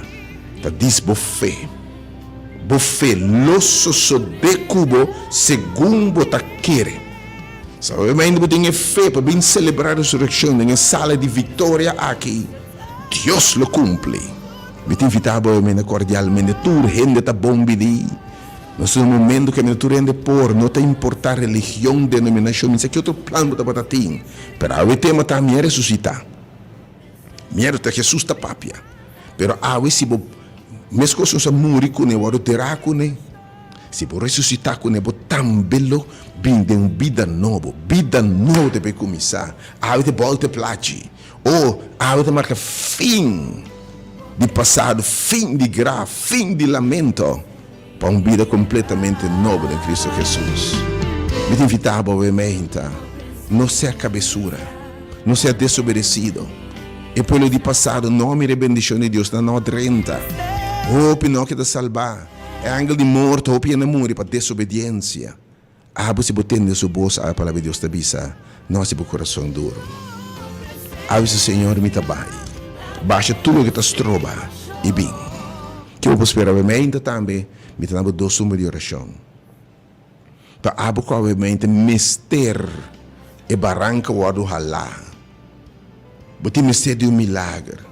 ta dis bo fe. Bo fe lo sosodé ku bo segun bo ta kere. Sa awe mainta bo tin e fe pa bin selebrá resurekshon den e sala di viktoria aki. Dios lo cumpli. Mi ta invita bo mene cordialmente tur hende ta bon bini. Nos ta den un momento ke mene tur hende por, no ta importa religion, denominacion, mi sa ki otro plan bo tabata tin, pero awe tema ta mi a resucita. Mi a resucita, Jesus ta papia. Pero awe si bo mescos nos a muri cune, wordo dera cune, si bo resucita cune bo tambe lo bin den un bida nobo. Bida nobo debe cuminsa. Awe ta bolta e plachi. O, awe ta marka fin. di pasado, fin di graf, fin di lamento, pa un bida kompletamente nobo den Kristu Hesus. Mi ta invitá bo awe meinta, no sea kabesura, no sea desobedesido. E pueblo di pasado no a mira e bendishon di Dios, nan no a drenta. Hopi no a keda salbá. E angel di morto, hopi hende a muri pa desobediensia. Abo si bo tende su bos awe palabra di Dios ta bisa, no hasi bo kurason duru. Abo bisa, Señor, mi ta bai. Basha tur loke ta stroba i bin. Ke bo por spera awe meinta tambe? Mi ta na bo dos number di orashon. Pa abo ku awe meinta mester e baranka wòrdu halá. Bo tin mester di un milager.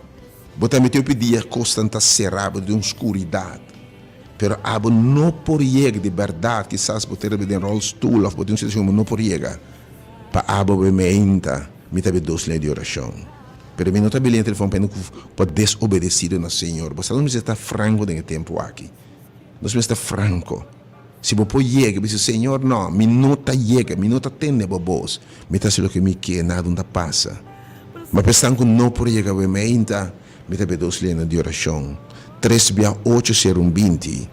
Bo tambe tin hopi dia kosnan ta será bo den un skuridat. Pero abo no por yega di berdad, kisas bo ta riba den rolstoel of bo tin un situacion bo no por yega, pa abo bo meinta, mi ta be dos ley di oracion. Pero mi no ta bili na telefon pa hende cu pa desobedecido na Señor. Bo sa nos mester ta franco den e tempo aki. Nos mester ta franco. Si bo por yega, bisa Señor no, mi no ta yega, mi no ta tende bo bos, mi ta haci loke mi ke, nada no ta pasa. Ma pa esnan cu no por yega bo meinta, Mi ta be dos lena di orashon, tres bia ocho sero un 20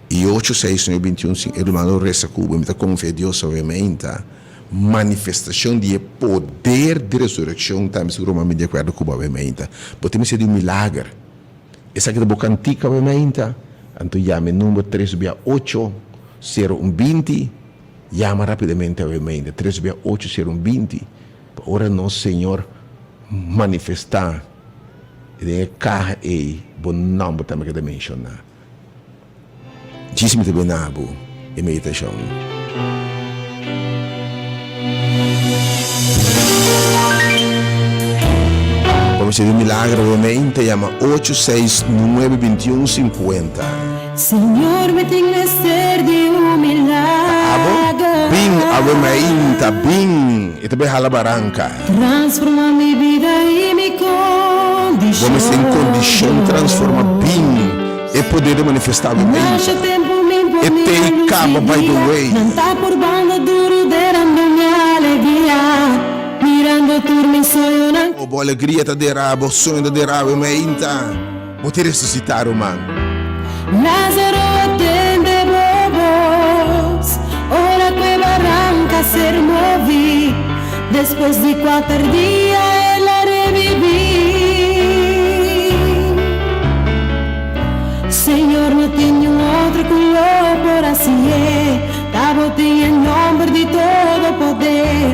i ocho seis nuebe 21 sin e ruman lo resa ku bo. Mi ta konfia Dios awe meinta manifestashon di e poder di resurekshon tambe si ruman mi di akuerdo ku bo awe meinta. Bo tin mester di un milager. Esaki ta bo kantika awe meinta, anto yama e number tres bia ocho sero un 20, yama rapidamente awe meinta tres bia ocho sero un 20 pa ora nos Señor manifestá den e kaha ei, bo nòmber tambe keda menshoná. Djis mi ta bina bo e meditashon. Pa bo risibi milagro bo mente yama ocho seis nuebe 21 50. Señor mi tin mester di un milager. Bin awe mainta bin e ta bay hala baranka. Transforma mi bida y mi condicion. Bo mester den condicion transforma bin e poder di manifesta awe mainta. E tey caba by the way. Nan ta por banda duro derando mi alegria mirando tur mi soñonan. Oh bo alegria ta dera bo soño ta dera awe mainta. Bo ta resusitá, ruman. Lázaro a tende bo bos ora ku e baranka ser moví. Despues di kuater dia el a rebibí. Señor, no tin niun otro ku lo por hasié. Ta bo tin e nòmber di todo poder.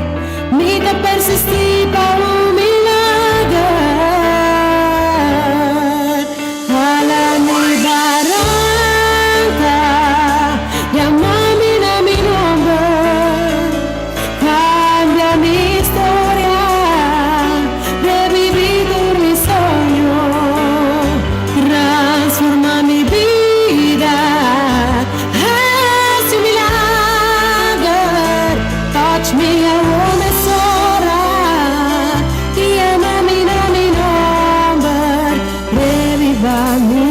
Mi ta persistí pa un milager. Hala mi baranka, yama mi na mi nomber. Kambia mi historia, rebibí tur mi soño. Transforma mi bida, hasi un milager. Touch me awor mesora, yama mi na mi nomber, reviva mi.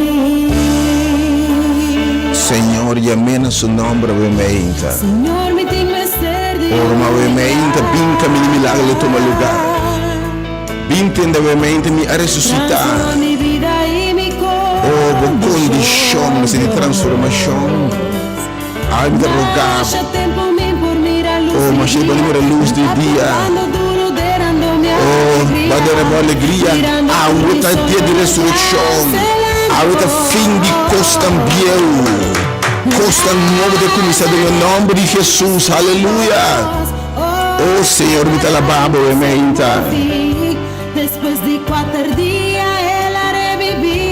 Señor yam'é na su nomber awe meinta. Señor mi tin mester di Ora ma awe meinta bin camina milagro lo tuma lugar. Bin tende awe meinta mi a resucita. Transforma mi bida y mi Oh bo condicion mester di transformacion. Ai mi ta roga bo. Oh, masha bo mira lus di dia. Oh, bo a dera bo alegria. Awe ta dia di resurekshon. Awe ta fin di kosnan bieu. Kosnan nobo ta kuminsá den e nòmber di Hesus. Haleluya! Oh, Señor, mi ta alabá bo e meinta. Despues di kuater dia el a rebibí.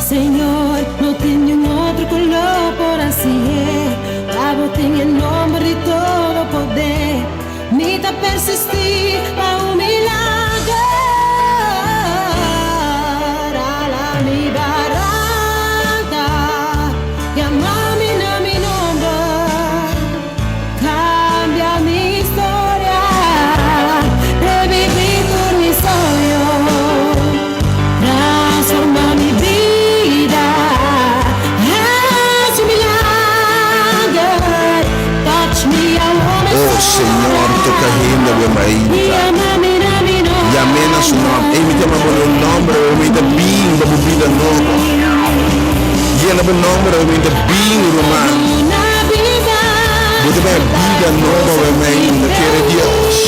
Señor, no tin niun otro cu lo por hacié, Abo tin e nomber di todo poder, Mi ta persisti pa un milager, Ala mi baranta, yama mi na mi nomber, Cambia mi historia. Yam'é na su nòmber. Ey, mi ta yama bo na nòmber awe mi ta bin pa bo bida nobo. Yena bo nòmber awe mi ta bin, ruman. Bo ta bay bida nobo awe mainta. Kere Dios.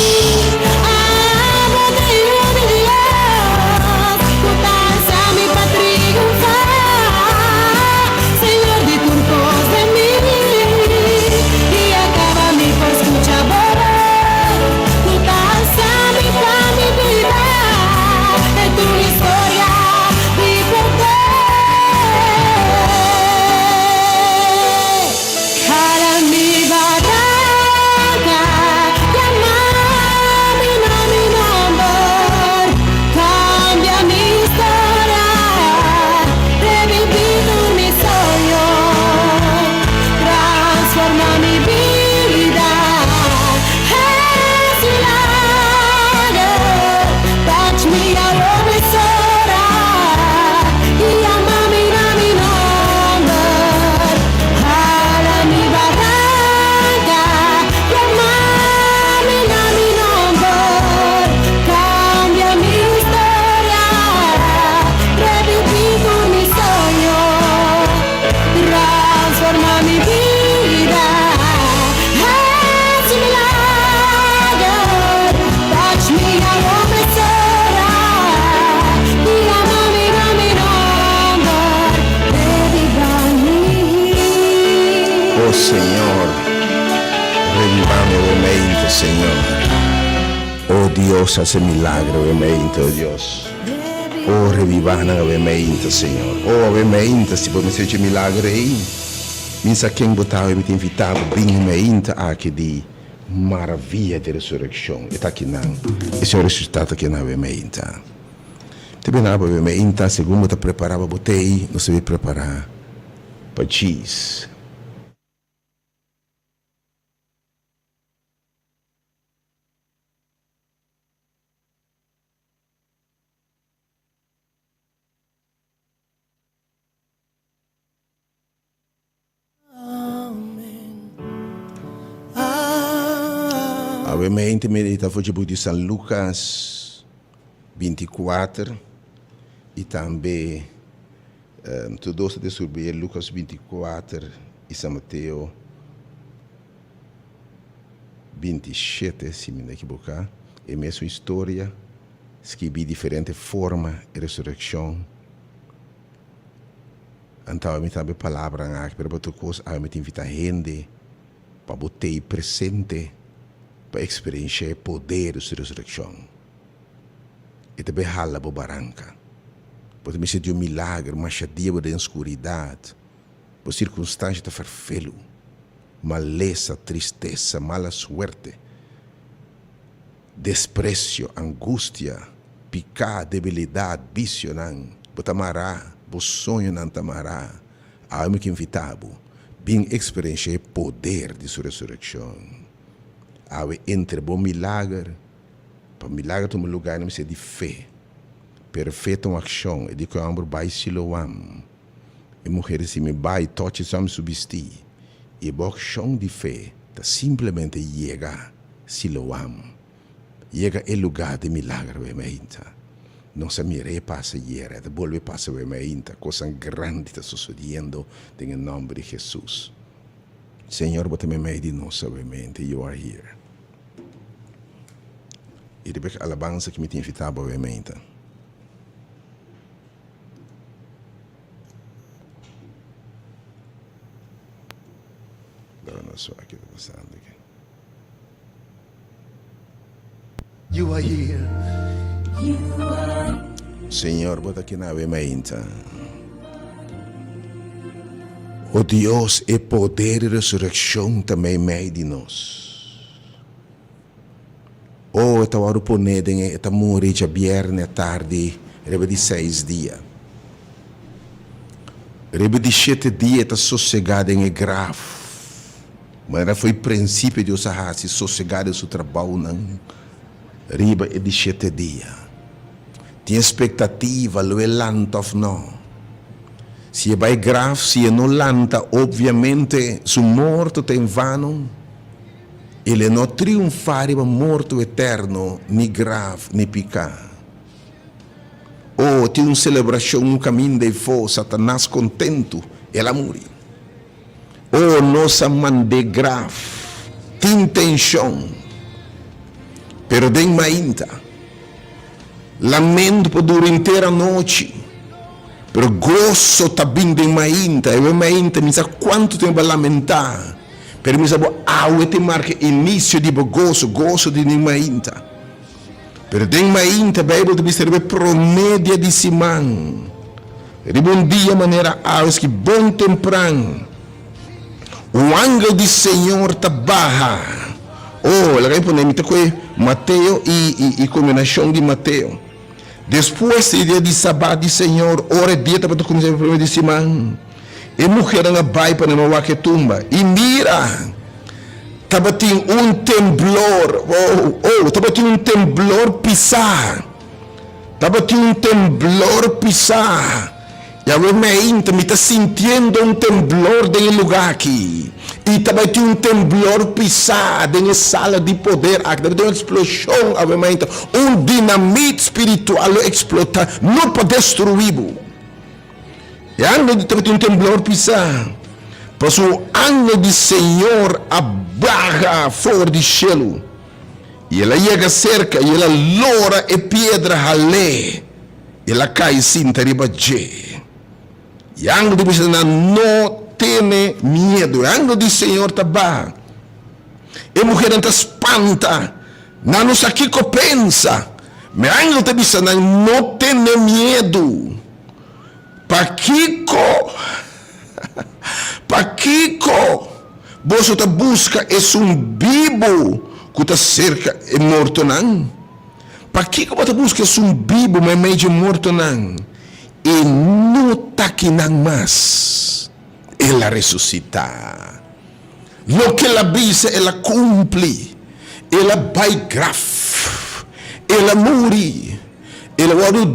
Oh Señor, reviva mi awe mente, Señor. Oh Dios, hace milagro awe mente, oh Dios. Oh, reviva nan awe mente, Señor. Oh, awe mente, si bo mester dje milagro ei. Mi sa ken bo ta awe, mi ta invita bo bin mente aki di maravia di resureccion. E ta akinan. E Señor resucita ta akinan awe mente. Te bina bo awe mente, segun bo ta prepara pa bo tei, nos ta bin prepara pa djis. Awe mente medita for dje buki di San Lucas 24 y tambe tur dos ta descubri Lucas 24 y San Mateo 27 si mi no ekiboka e mesun historia skibi diferente forma e resureccion. Anto awe mi ta habi palabranan aki, pero pa tur kos awe mi ta invitá hende pa bo tei presente pa eksperenshá e poder di su resurekshon. E ta bai hala bo baranka. Bo ta mester di un milager, masha dia bo den skuridat, bo sirkunstansha ta ferfelu, malesa, tristesa, mala suerte, Despresio, angustia, piká, debilidat, bisionan, bo ta mará, bo soñonan ta mará. Awe mi ke invitá bo, bin eksperenshá e poder di su resurekshon. Awe entre bo milager, pa milager tuma lugá nan mester di fe. Pero fe ta un akshon, e di ku e hòmber bai Siloam. E muher di si mi bai tochi su ami su bistí. I e bo akshon di fe ta simplemente yega Siloam. Yega e lugá di milagro e meinta. Nos a mira e pasa ayera, e ta bolbe pasa awe meinta. Kosan grandi ta sosodiendo den e nòmber di Hesus. Señor, bo ta meimei di nos awe meinta. You are here. I riba e alabansa ki mi ta invitá bo awe meinta. Dame nos wak ki ta pasando aki. You are here. Señor, bo ta aki na awe mainta. O Dios, e poder di resureccion ta meimei di nos. O e ta wòrdu poné den e ta muri djabièrnè atardi riba di seis dia. Riba di shete dia e ta sosegá den e graf. Manera fo'i prinsipio Dios a hasi sosegá den su trabounan riba e di shete dia. Tin espektativa lo e lanta òf nò. Si e bai graf, si e no lanta, opviamente su morto ta en vano. El e no triunfá riba morto eterno, ni graf, ni piká. Oh, tin un selebrashon, un kaminda efó, Satanas kontentu, el a muri. Oh, nos a mand'é graf, tin tenshon, pero den mainta. Lamento por dura henter anochi, pero goso ta bin den mainta. E mainta mi sa cuanto tempo bo a lamenta, pero mi sa bo awe ta marca inicio di bo goso, goso di den mainta. Pero den mainta Bijbel ta bisa riba e prome dia di siman, riba un dia manera awe ski bon tempran, Un angel di Señor ta baha. Oh, laga mi pone, mi ta kohe Mateo i, i, i kombinashon di Mateo. Despues di e dia di Sabat di Señor, ora e dia tabata kuminsá e promé di siman, e muhernan a bai pa nan a wak e tumba. I mira, tabatin un temblor, oh, oh, tabatin un temblor pisá. Tabatin un temblor pisá. Yahweh meinta, mi ta sintiendo un temblor den e lugá aki. I tabatin un temblor pisá den e sala di poder aki. Tabatin un eksploshon awe meinta. Un dinamit spiritual lo eksplotá, no pa destruí bo. E angel di tabatin un temblor pisá, pasobra un angel di Señor a baha for di shelu. I el a yega serka i el a lora e piedra hal'é. El a kai sinta riba dje. E angel di bisa nan, No tene miedu. E angel di Señor ta baha. E muhernan ta spanta. Nan no sa kiko pensa. Ma e angel ta bisa nan, No tene miedu. Pakiko? Pakiko boso ta buska esun bibu ku ta serka e mortonan? Pakiko bo ta buska esun bibu meimei dje mortonan? E no ta kinan mas. El a resusitá. Loke el a bisa el a kumpli. El a bai graf. El a muri. El a wòrdu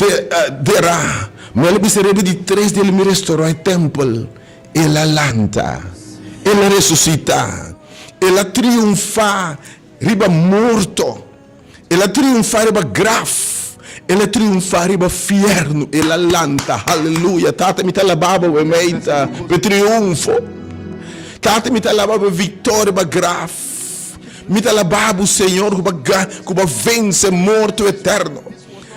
derá. Ma el a bisa riba di tres dia lo mi restorá e tèmpel. El a lanta. El a resusitá. El a triunfá riba morto. El a triunfá riba graf. El a triunfá riba fièrnu. El a lanta. Haleluya! Tata, mi ta alabá bo e meinta pa e triunfo. Tata, mi ta alabá bo e viktoria riba graf. Mi ta alabá bo, Señor, ku bo a ku bo a vense morto eterno.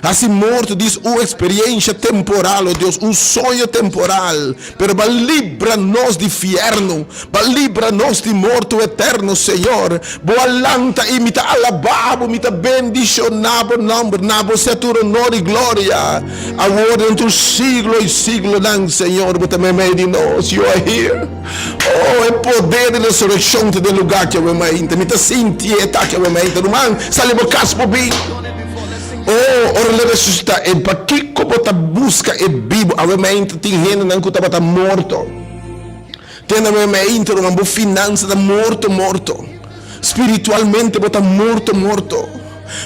Hasi morto dis un experiencia temporal, oh Dios, un soño temporal, pero ba libra nos di fierno, ba libra nos di morto eterno, Señor. Bo a lanta y mi ta alaba bo, mi ta bendiciona bo nomber, na bo sea tur honor y gloria, awor den tur siglo y siglonan, Señor, bo ta meimei di nos, You are here. Oh, e poder di resurreccion ta den lugar ki awe mainta, mi ta sinti e ta ki awe mainta, ruman, sali bo cas bo bin. Oh, ora lo resusitá e, pakiko bo ta buska e bibu? Awe mainta tin hendenan ku tabata morto. Tin awe mainta, ruman, bo finansa ta morto morto. Spiritualmente bo ta morto morto.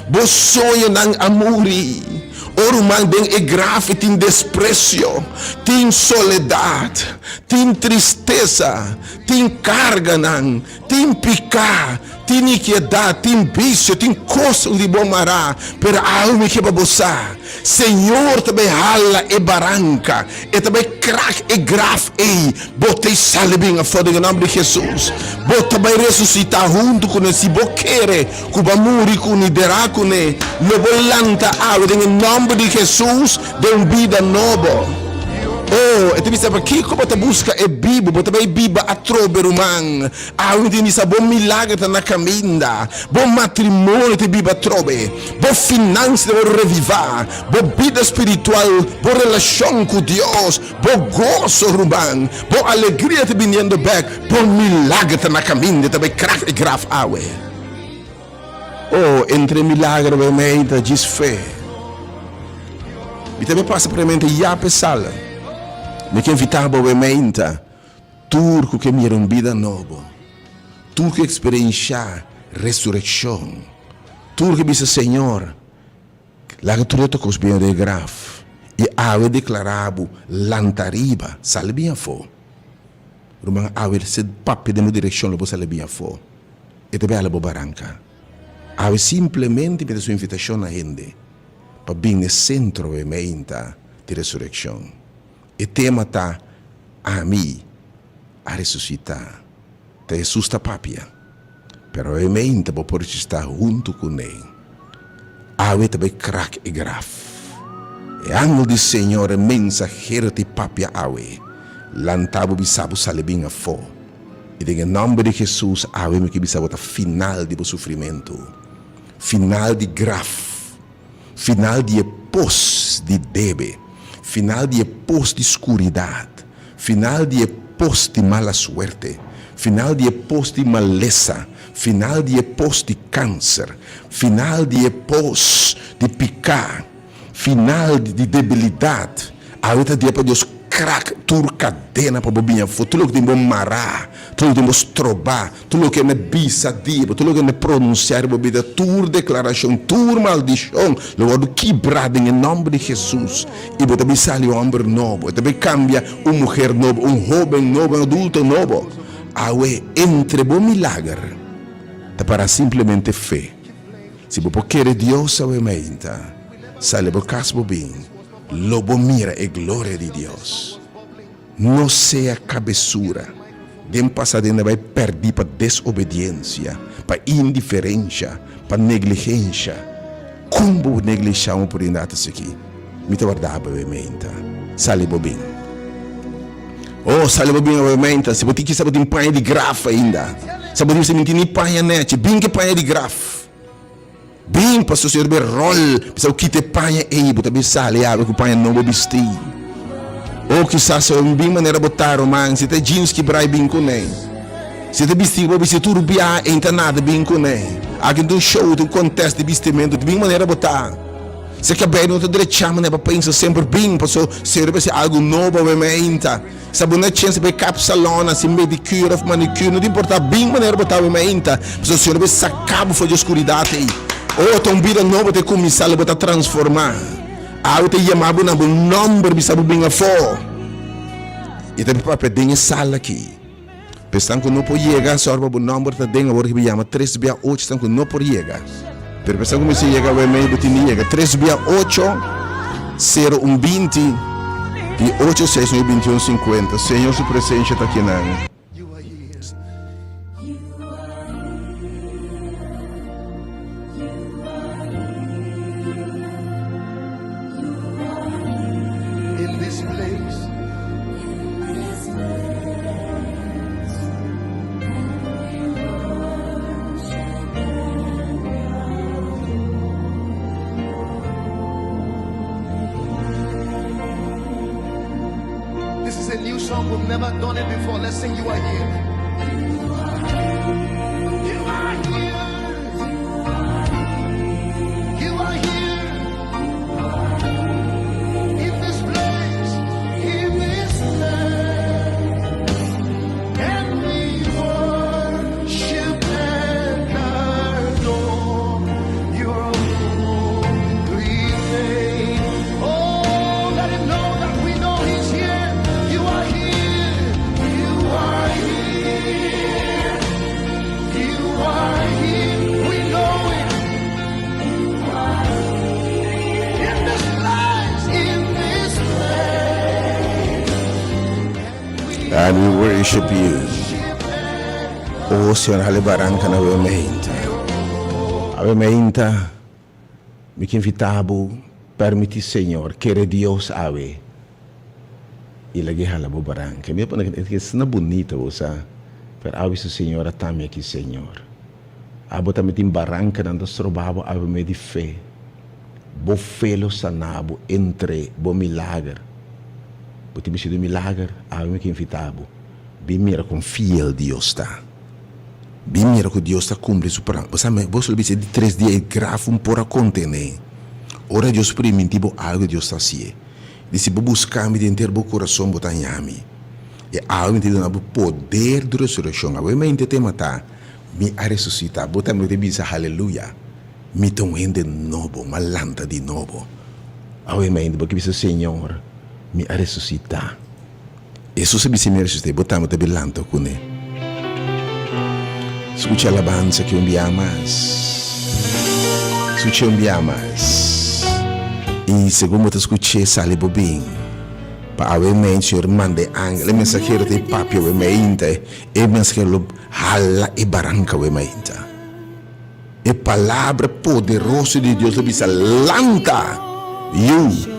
Bo soñonan a muri. Oh, ruman, den e graf tin despresio, tin soledat, tin tristesa, tin karganan, Tin piká, tin ikiedad, tin bisio, tin kosnan di bo mará, pero awe mi ke pa bo sa, Señor ta bai hala e baranka, E ta bai krak e graf ei, bo ta i sali bin afó den e nòmber di Hesus. Bo ta bai resusitá huntu kuné, si bo kere ku bo a muri kuné, derá kuné, lo bo lanta awe den e nòmber di Hesus den un bida nobo. Oh, e ta bisa, Pakiko bo ta buska e bibu? Bo ta bai biba atrobe, ruman. Awe mi tin bisa, bo milager ta na kaminda. Bo matrimonio ta biba atrobe. Bo finansa ta wòrdu revivá. Bo bida spiritual, bo relashon ku Dios, bo goso, ruman, bo alegria ta biniendo bèk. Bo milager ta na kaminda, e ta bai krak e graf awe. Oh, entre milagro bo mei ta djis fe. Mi ta bay pasa premente ya p'e sala. Mi ke invita bo bo mei ta tur ku ke mira un bida nobo, tur ku eksperensha resurekshon, tur ku bisa Señor, laga tur e kos bini den e graf i awe deklara bo lanta riba, sali bin afó. Ruman, awe si papia den bo direkshon lo bo sali bin afó. E ta bai hala bo baranka. Awe simplemente mi ta su invitashon na hende. pa bin n'e sentro e meinta di resurekshon. E tema ta Ami a resusitá. Ta Hesus ta papia. Pero e meinta bo por resusitá huntu kuné. Awe ta bai krak e graf. E angel di Señor, e mensahero ta papia awe. Lanta bo bisa bo sali bin afó. I den e nòmber di Hesus awe mi ke bisa bo ta final di bo sufrimentu. Final di graf. Final di e pos di debe. Final di e pos di skuridat. Final di e pos di mala suerte. Final di e pos di malesa. Final di e pos di kanser. Final di e pos di piká. Final di debilidat. Awe ta dia pa Dios krak tur kadena pa bo biña afó. Tur loke tin bo mará, tur loke tin bo strobá, tur loke hende bisa di bo, tur loke hende pronunsiá riba bo bida, tur deklarashon, tur maldishon lo wòrdu kibrá den e nòmber di Hesus. I bo ta bin sali un hòmber nobo. E ta bin kambia un muher nobo, un hóben nobo, un adulto nobo. Awe, entre bo milager ta pará simplemente fe. Si bo por kere Dios awe mainta, sali bo kas bo bin, lo bo mira e gloria di Dios. No sea kabesura den pasadena bai pèrdí pa desobediensia, pa indiferensha, pa negligensha. Kon bo neglishá un oportunidat asiki? Mi ta warda bo awe mainta. Sali bo bin. Oh, sali bo bin awe mainta. Si bo tin kisa bo tin paña di graf ainda. Sa bo tin mi tin ni paña nechi. Bin ke paña di graf. Bin paso Señor be ròl. Bisa bo kita e paña ei, bo ta bin sali awe ku paña nobo bistí. Oh, kisas bo bin manera bo ta, ruman. Si ta jeans kibra bin kuné. Si ta bisti bo bisti tur bia ei ta nada bin kuné. Aki ta un show, ta un contest di bistimentu. Bin manera bo ta. Si kabei no ta drechá manera bo pensa semper bin paso Señor ta hasi algu nobo awe meinta. Sa bo na chens pa e kap salon hasi medicure of manicure no ta importa bin manera bo ta awe meinta pasobra Señor ta saka bo for di oscuridad ei. Oh ta un bida nobo ta cuminsa lo bo ta transforma. Awe ta yama bo na bo nomber bisa bo bin afo. I ta papia den e sala aki. Pa esnan ku no por yega, sòru pa bo nòmber ta den awor ki bo yama tres bia ocho esnan ku no por yega. Pero pa esnan ku mester yega awor mei bo tin di yega tres bia ocho, sero un binti i ocho seis nuebe binti un sinkuenta. Señor su presensia ta akinan. In this place. This is a new song. We've never done it before. Let's sing You Are Here. You are here. You are here. In this place. In this place. And we worship and adore your holy name. Oh, let him know that we know he's here. You are here. You are here. You are here. We know it. In this place, in this place. And we worship you. Oh Señor, hala e baranka na awe meinta. Awe meinta, mi ke invita bo permiti Señor, kere Dios awe i lag'e hala bo baranka. Mi a pone e asina bunita bo sa, pero awe su Señor a tami aki Señor. Abo tambe tin barankanan ta stroba bo awe medio di fe. Bo fe lo sana bo entre bo milager. Bo tin mester di un milager? Awe mi ke invita bo. Bin mira kon fiel Dios ta. Bin mira ku Dios ta kumpli su plan. Bo sa, bo solo bisa e di tres dia e graf un por a kontené. Ora Dios priminti bo algu, Dios ta hasié. Di si bo buska mi di henter bo kurason, bo ta haña mi. E awe mi ta duna bo poder di resurekshon. Awe mente tema ta, Mi a resusitá. Bo tambe ta bisa, Haleluya! Mi ta un hende nobo, m'a lanta di nobo. Awe mente bo ke bisa, Señor, mi a resusitá. Hesus a bisa, Mi a resusitá, i bo tambe ta bin lanta kuné. Skucha alabansa ki un bia mas. Skucha un bia mas. I segun bo ta skuch'é sali bo bin. Pa awe mei Señor manda e angel, e mensahero ta e papia awe meinta, e mensahero lo hala e baranka awe meinta. E palabra poderoso di Dios lo bisa, Lanta, yu!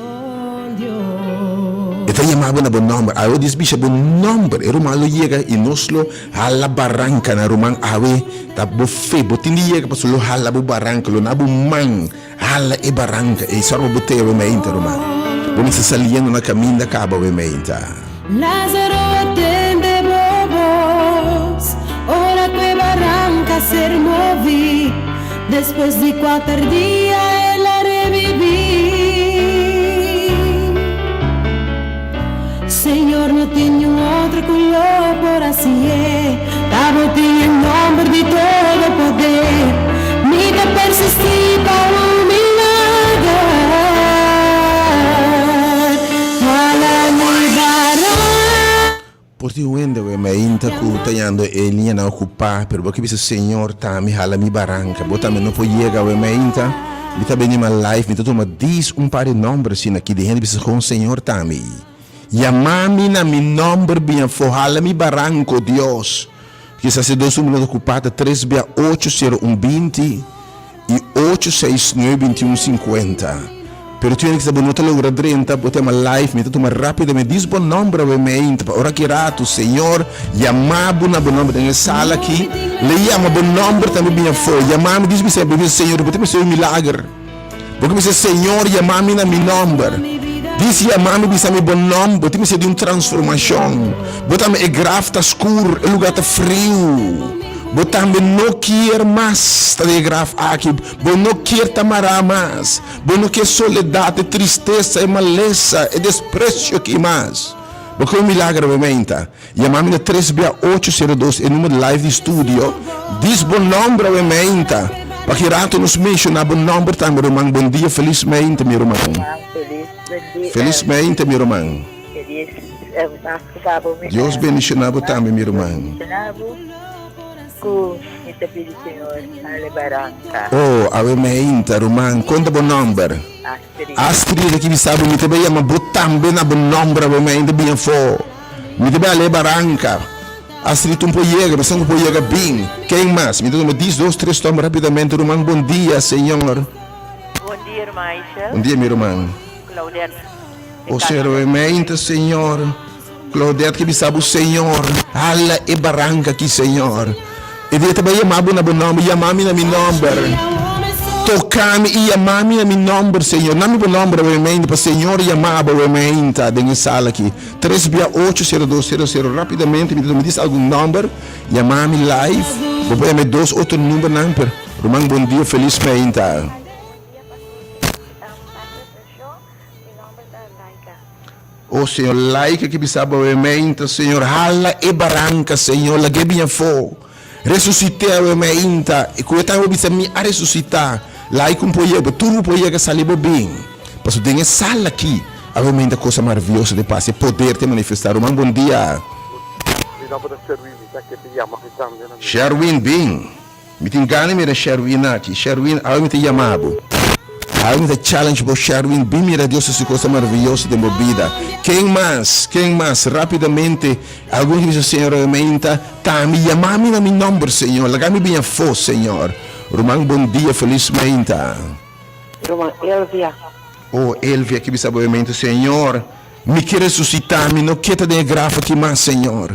E ta yama bo na bo nòmber. Awe Dios bisa bo nòmber, e ruman lo yega i nos lo hala barankanan. Ruman, awe ta bo fe. Bo tin di yega pasobra lo hala bo baranka, lo na bo man hala e baranka. Ei sòrba bo te awe meinta, ruman. Bo mester saliendo na kaminda kaba awe meinta. Lázaro atende bo bos ora ku e baranka a ser moví. Despues di kuater dia el a rebibí. Señor no tin niun otro ku lo por hasié. Ta bo tin e nòmber di todo poder. Mi ta persistí pa un milager. Hala mi baranka. Por tin un hende we mainta ku ta yando e liñanan okupá, pero bo ke bisa, Señor, ta mi hala mi baranka. Bo tambe no por yega we mainta. Mi ta bini ma live, mi ta tuma dis un par di nòmber asina aki di hende bisa kon Señor ta mi. Yama mi na mi nòmber bin afó, hala mi baranko, Dios. Kisas e dos número ta okupá ta tres bia ocho sero un binti i ocho seis nuebe binti un sinkuenta. Pero tin hende kisas bo no ta logra drenta, bo ta yama live, mi ta tuma rápidamente dis bo nòmber awe meinta pa ora ki ratu Señor yama bo na bo nòmber den e sala aki, le yama bo nòmber tambe bin afó, yama mi dis mi bo bisa Señor bo ta mester un milager. Bo ke bisa, Señor, yama mi na mi nòmber. Dis yama mi, bisa mi bo nòmber. Bo tin mester di un transformashon. Bo tambe e graf ta skur, e lugá ta friu. Bo tambe no kier mas ta den e graf aki. Bo no kier ta mará mas. Bo no kier soledat, e tristesa, e malesa, e despresio aki mas. Bo ke un milager awe meinta. Yama mi na tres bia ocho sero dos e numero live di studio. Dis bo nomber awe meinta. Pa ki rato nos menciona bo nomber tambe ruman. Bon dia felis meinta mi ruman. Felis meinta mi ruman. Dios bendiciona bo tambe mi ruman. Oh awe meinta ruman konta bo nomber. Astrid aki bisa bo mi ta bay yama bo tambe na bo nomber awe meinta bin afo. Mi ta bai ale baranka. Astrid un por yega, mi sa ku por yega bin. Ken mas? Mi ta tuma dis, dos, tres tòm rapidamente. Ruman, bon dia, señor. Bon dia, ruman Aishel. Bon dia, mi ruman. Claudette. O Señor, mente, Señor. Claudette ke bisa bo, Señor, hala e baranka aki, Señor. E dia ta bai yama bo na bo nòmber, yama mi na mi nòmber. Toka mi i yama mi na mi nòmber, Señor. Na mi bo nòmber awe meinta, pa Señor yama bo awe meinta den e sala aki. Tres bia ocho sero dos sero sero. Rapidamente mi ta duna dis algun nòmber, yama mi live. Bo por yama e dos otro numbernan, pero ruman bon dia, felis meinta. Oh Señor, laika ki bisa bo awe meinta, Señor, hala e baranka, Señor, lag'é bin afó. Resusit'é awe meinta, i ku e tan bo bisa mi a resusitá. Laika un por yega, tur bo por yega sali bo bin. Pasobra den e sala aki, awe meinta cosa maravioso ta pasa, e poder ta manifestá. Ruman, bon dia. Mi nomber ta Sherwin, mi ta ke te yama mi tambe na mi. Sherwin, bin. Mi tin gana mira Sherwin aki. Sherwin, awe mi ta yama bo. Awe mi ta challenge bo, Sherwin, bin mira Dios hasi cosa maraviyoso den bo bida. Ken mas? Ken mas? Rapidamente, algun ki bisa, Señor, awe mainta, ta mi, yama mi na mi nomber, Señor. Laga mi bin afó, Señor. Ruman, bon dia, felis mainta. Ruman Elvia. Oh, Elvia, ki bisa bo awe mainta, Señor, mi ke resusita, mi no ke ta den e graf aki mas, Señor.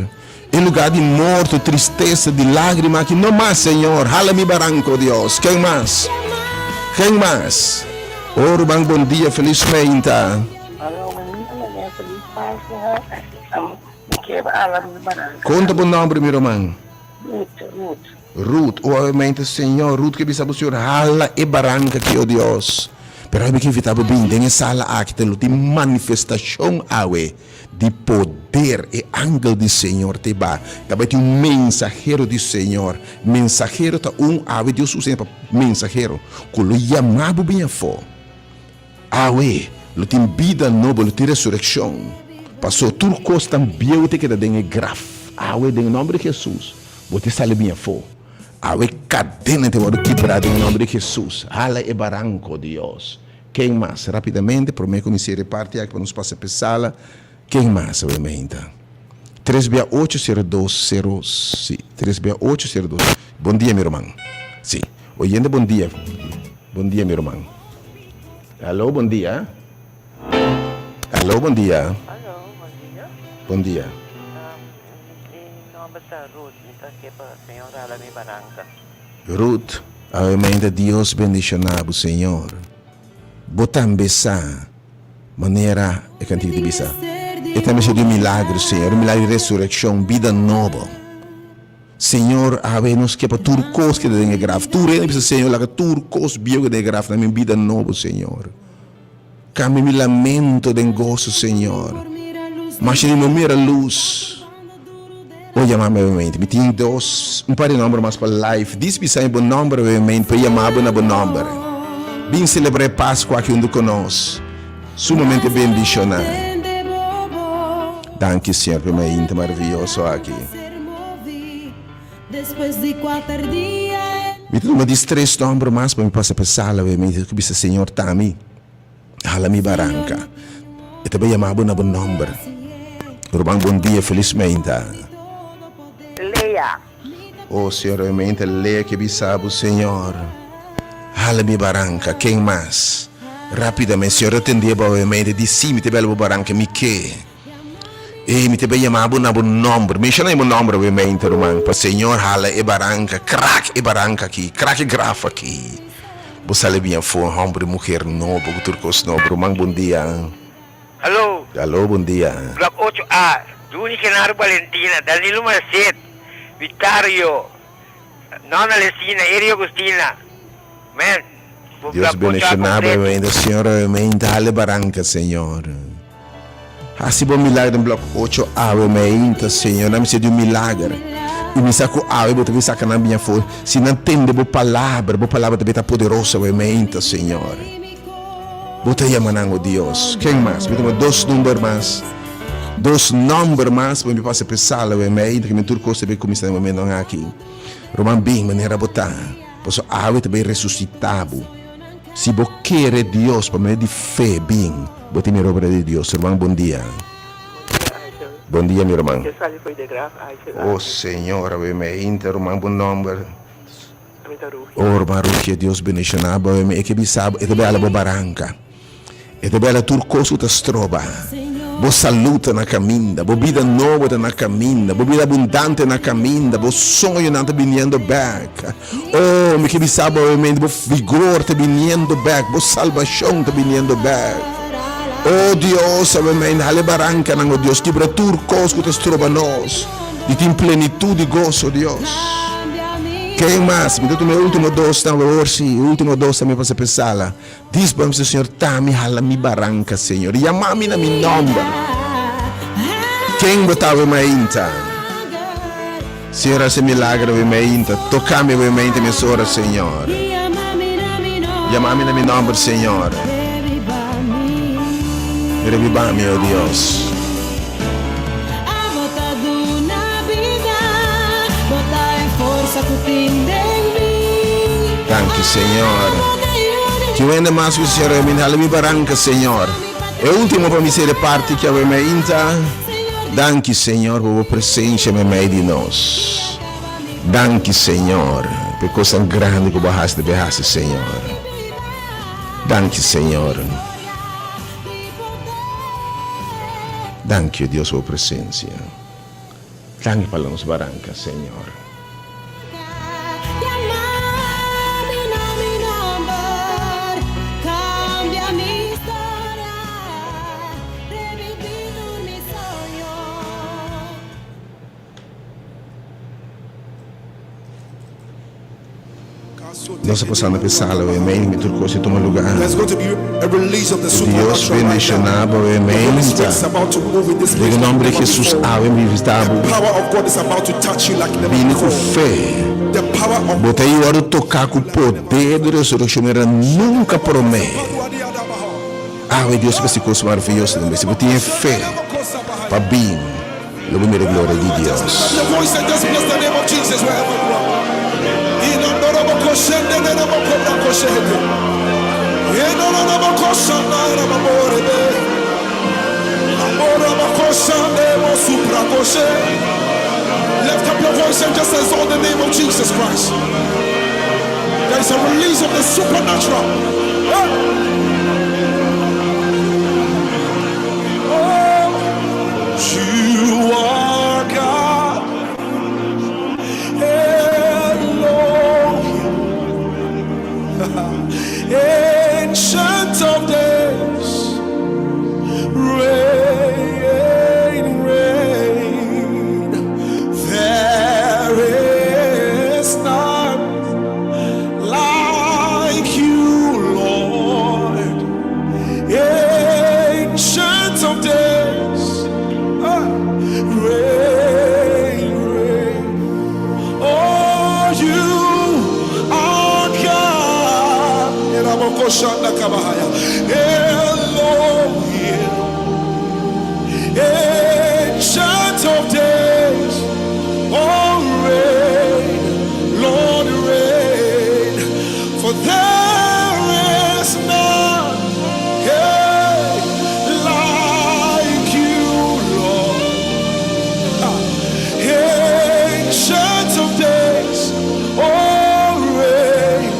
E lugar di morto, tristesa, di lágrima aki no mas, Señor. Hala mi baranco, Dios. Ken mas? Ken mas? Oh, ruman, bon dia, felis meinta. Aló, bon dia, meneer. Felis Pascua. Mi kier hala mi baranco. Conta bo nomber, mi ruman. Ruth, Ruth. Ruth, oh, meinta, Señor. Ruth ke bisa bo, Señor, hala e baranca aki, oh Dios. Pero awe mi ke invita bo bin den e sala aki, te lo tin manifestacion awe. Di poder e angel di Señor te ba. Tabatin un mensahero di Señor. Mensahero ta un awe Dios usa pa mensahero ku lo yama bo bin afó. Awe lo tin bida nobo, lo tin resurekshon. Paso tur kos tan bieu te keda den e graf. Awe den e nòmber di Hesus bo te sali bin afó. Awe kadena te wòrdu kibrá den e nòmber di Hesus. Hala e baranko, Dios. Ken mas? Rapidamente, promé ku mi sera e parti aki pa nos pasa p'e sala, ken mas awe mainta? Tres bia ocho sero dos sero, si, tres bia ocho sero dos. Bon dia mi ruman. Si, oyente bon dia. Bon dia mi ruman. Alo, bon dia. Alo, bon dia. Alo, bon dia. Bon dia. Mi nomber ta Ruth, mi ta ke pa Señor hala mi baranka. Ruth, Awe mainta Dios bendiciona bo Señor. Bo tambe sa manera e cantica ta bisa. E ta mester di un milagro Señor, un milagro di resureccion, bida nobo. Señor, awe nos ke pa tur cos keda den e graf. Tur hende bisa Señor laga tur cos bieu keda den e graf, dame un bida nobo Señor. Cambia mi lamento den goso, Señor. Masha di no mira luz. O yama mi obviamente. Mi tin dos, un par di nomber mas pa live. Dis bisa mi bo nomber obviamente, pa yama bo na bo nomber. Bin celebra e Pascua aki hunto cu nos. Sumamente bendiciona. Danki, Señor, pa e mainta maravilloso aki. Mi ta tuma dis tres nomber mas pa mi pasa pa e sala wei mi ta bisa Señor ta mi hala mi baranka e ta bai yama bo na bo nomber Ruman bon dia felis meinta. Lea. Oh Señor e meinta Lea ke bisa bo Señor hala mi baranka ken mas rapidamente Señor ta tende bo awe meinta di si mi ta bai hala bo baranka mi ke. Ey, mi ta bay yama bo na bo nomber. Menciona bo nomber awe mente, ruman, pa Señor hala e baranca, krak e baranca aki, krak e graf aki. Bo sali bien afo, homber y muher nobo, cu tur cos nobo. Ruman, bon dia. Aló. Aló, bon dia. Blok ocho A, Duni Genaro Balentina, Danilo Marcet, Vitario, Nona Lesina, Eri Augustina. Men, bo Dios blok ocho A bendiciona bo completo. awe, Señor awe mente, hala e baranca, Señor. Hasi bo milager den blok ocho awe meinta Señor nan mester di un milager y mi sa cu awe bo ta bin saca nan bin afo si nan tende bo palabra bo palabra ta bin ta poderoso awe meinta Señor bo ta yama nan o Dios ken mas mi tuma dos number mas dos nomber mas pa mi pasa pe sala awe meinta ke mi tur cos ta bin cuminsa den momentonan aki ruman bin manera bo ta pasobra awe ta bin resucita bo si bo kere Dios pa medio di fe bin. Bo tin mira obra di Dios. Ruman bon dia. Bon dia Angel. Bon dia mi ruman. Ke sali fo'i de graf Angel Oh aki. Señor awe mi a intra ruman bo nomber. Ami ta Rugia. Oh ruman Rugia Dios bendiciona bo awe mi e ke bisa bo e ta bai ala bo baranca e ta bai ala tur cos cu ta stroba bo salud ta na caminda bo bida nobo ta na caminda bo bida abundante na caminda bo soñonan ta biniendo bek Oh, mi ke bisa bo awemente, bo vigor ta biniendo bek, bo salbashon ta biniendo bek. Oh Dios, awemente, hala e barankanan, oh Dios, kibra tur kos ku ta stroba nos di tin plenitut di goso, Dios. Ken mas? Mi ta tuma e ultimo dosnan awor, si, e ultimo dos tambe pasa p'e sala. Dis bo a bisa, Señor, ta mi hala mi baranka, Señor. Yama mi na mi nomber. Ken bo ta awe mainta? Señor, hasi milagro awe mainta. Toka mi awe mainta mes ora, Señor. Yama mi na mi nomber, Señor. Reviva mi, oh Dios. Danki, Señor. Ki wende mas ku Señor mi hala mi baranka, Señor. E último pa mi ser e parti ki awe me inta. Danki, Señor, pa bo presencia meimei di nos. Danki, Señor, pa e kosnan grandi ku bo a hasi ta bay hasi, Señor. Danki, Señor. Danki, o Dios, pa bo presencia. Danki pa nos baranka, Señor. Nos a pasando p'e sala awe mei, mi tur kos a tuma lugá. Ku Dios bendishoná bo awe mei ta. Den e nòmber di Hesus awe mi bista bo. Bini ku fe. Bo ta wòrdu toká ku poder di resurekshon manera nunka promé. Awe Dios ta hasi kos maravioso den bo. Si bo tin e fe pa bin. Lo bo mira e gloria di Dios. Lift up your voice and just exalt the name of Jesus Christ. There is a release of the supernatural. Hey. Oh, you are God. Elohim. Ancient of days. Reign, reign. There is none like you, Lord. Ancient of days. Ah, reign, reign. Oh, you are God. Elohim. Ancient of days. Oh, reign, Lord, reign. For there is none, hey, like you, Lord. Ancient of days, oh, reign,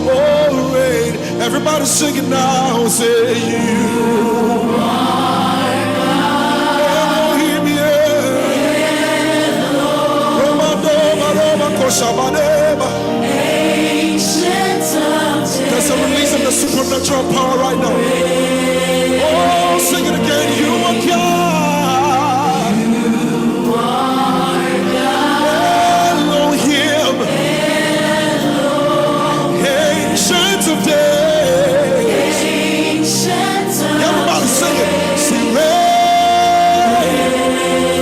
oh, reign. Everybody sing it now, say you are Elohim, yeah. Roma, Roma, Roma, Koshabadeba. There's a release of the supernatural power right now. Oh, sing it again. You are God. Elohim. Ancient of days. Everybody sing it. Sing, reign.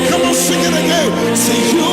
Come on, sing it again. Say, you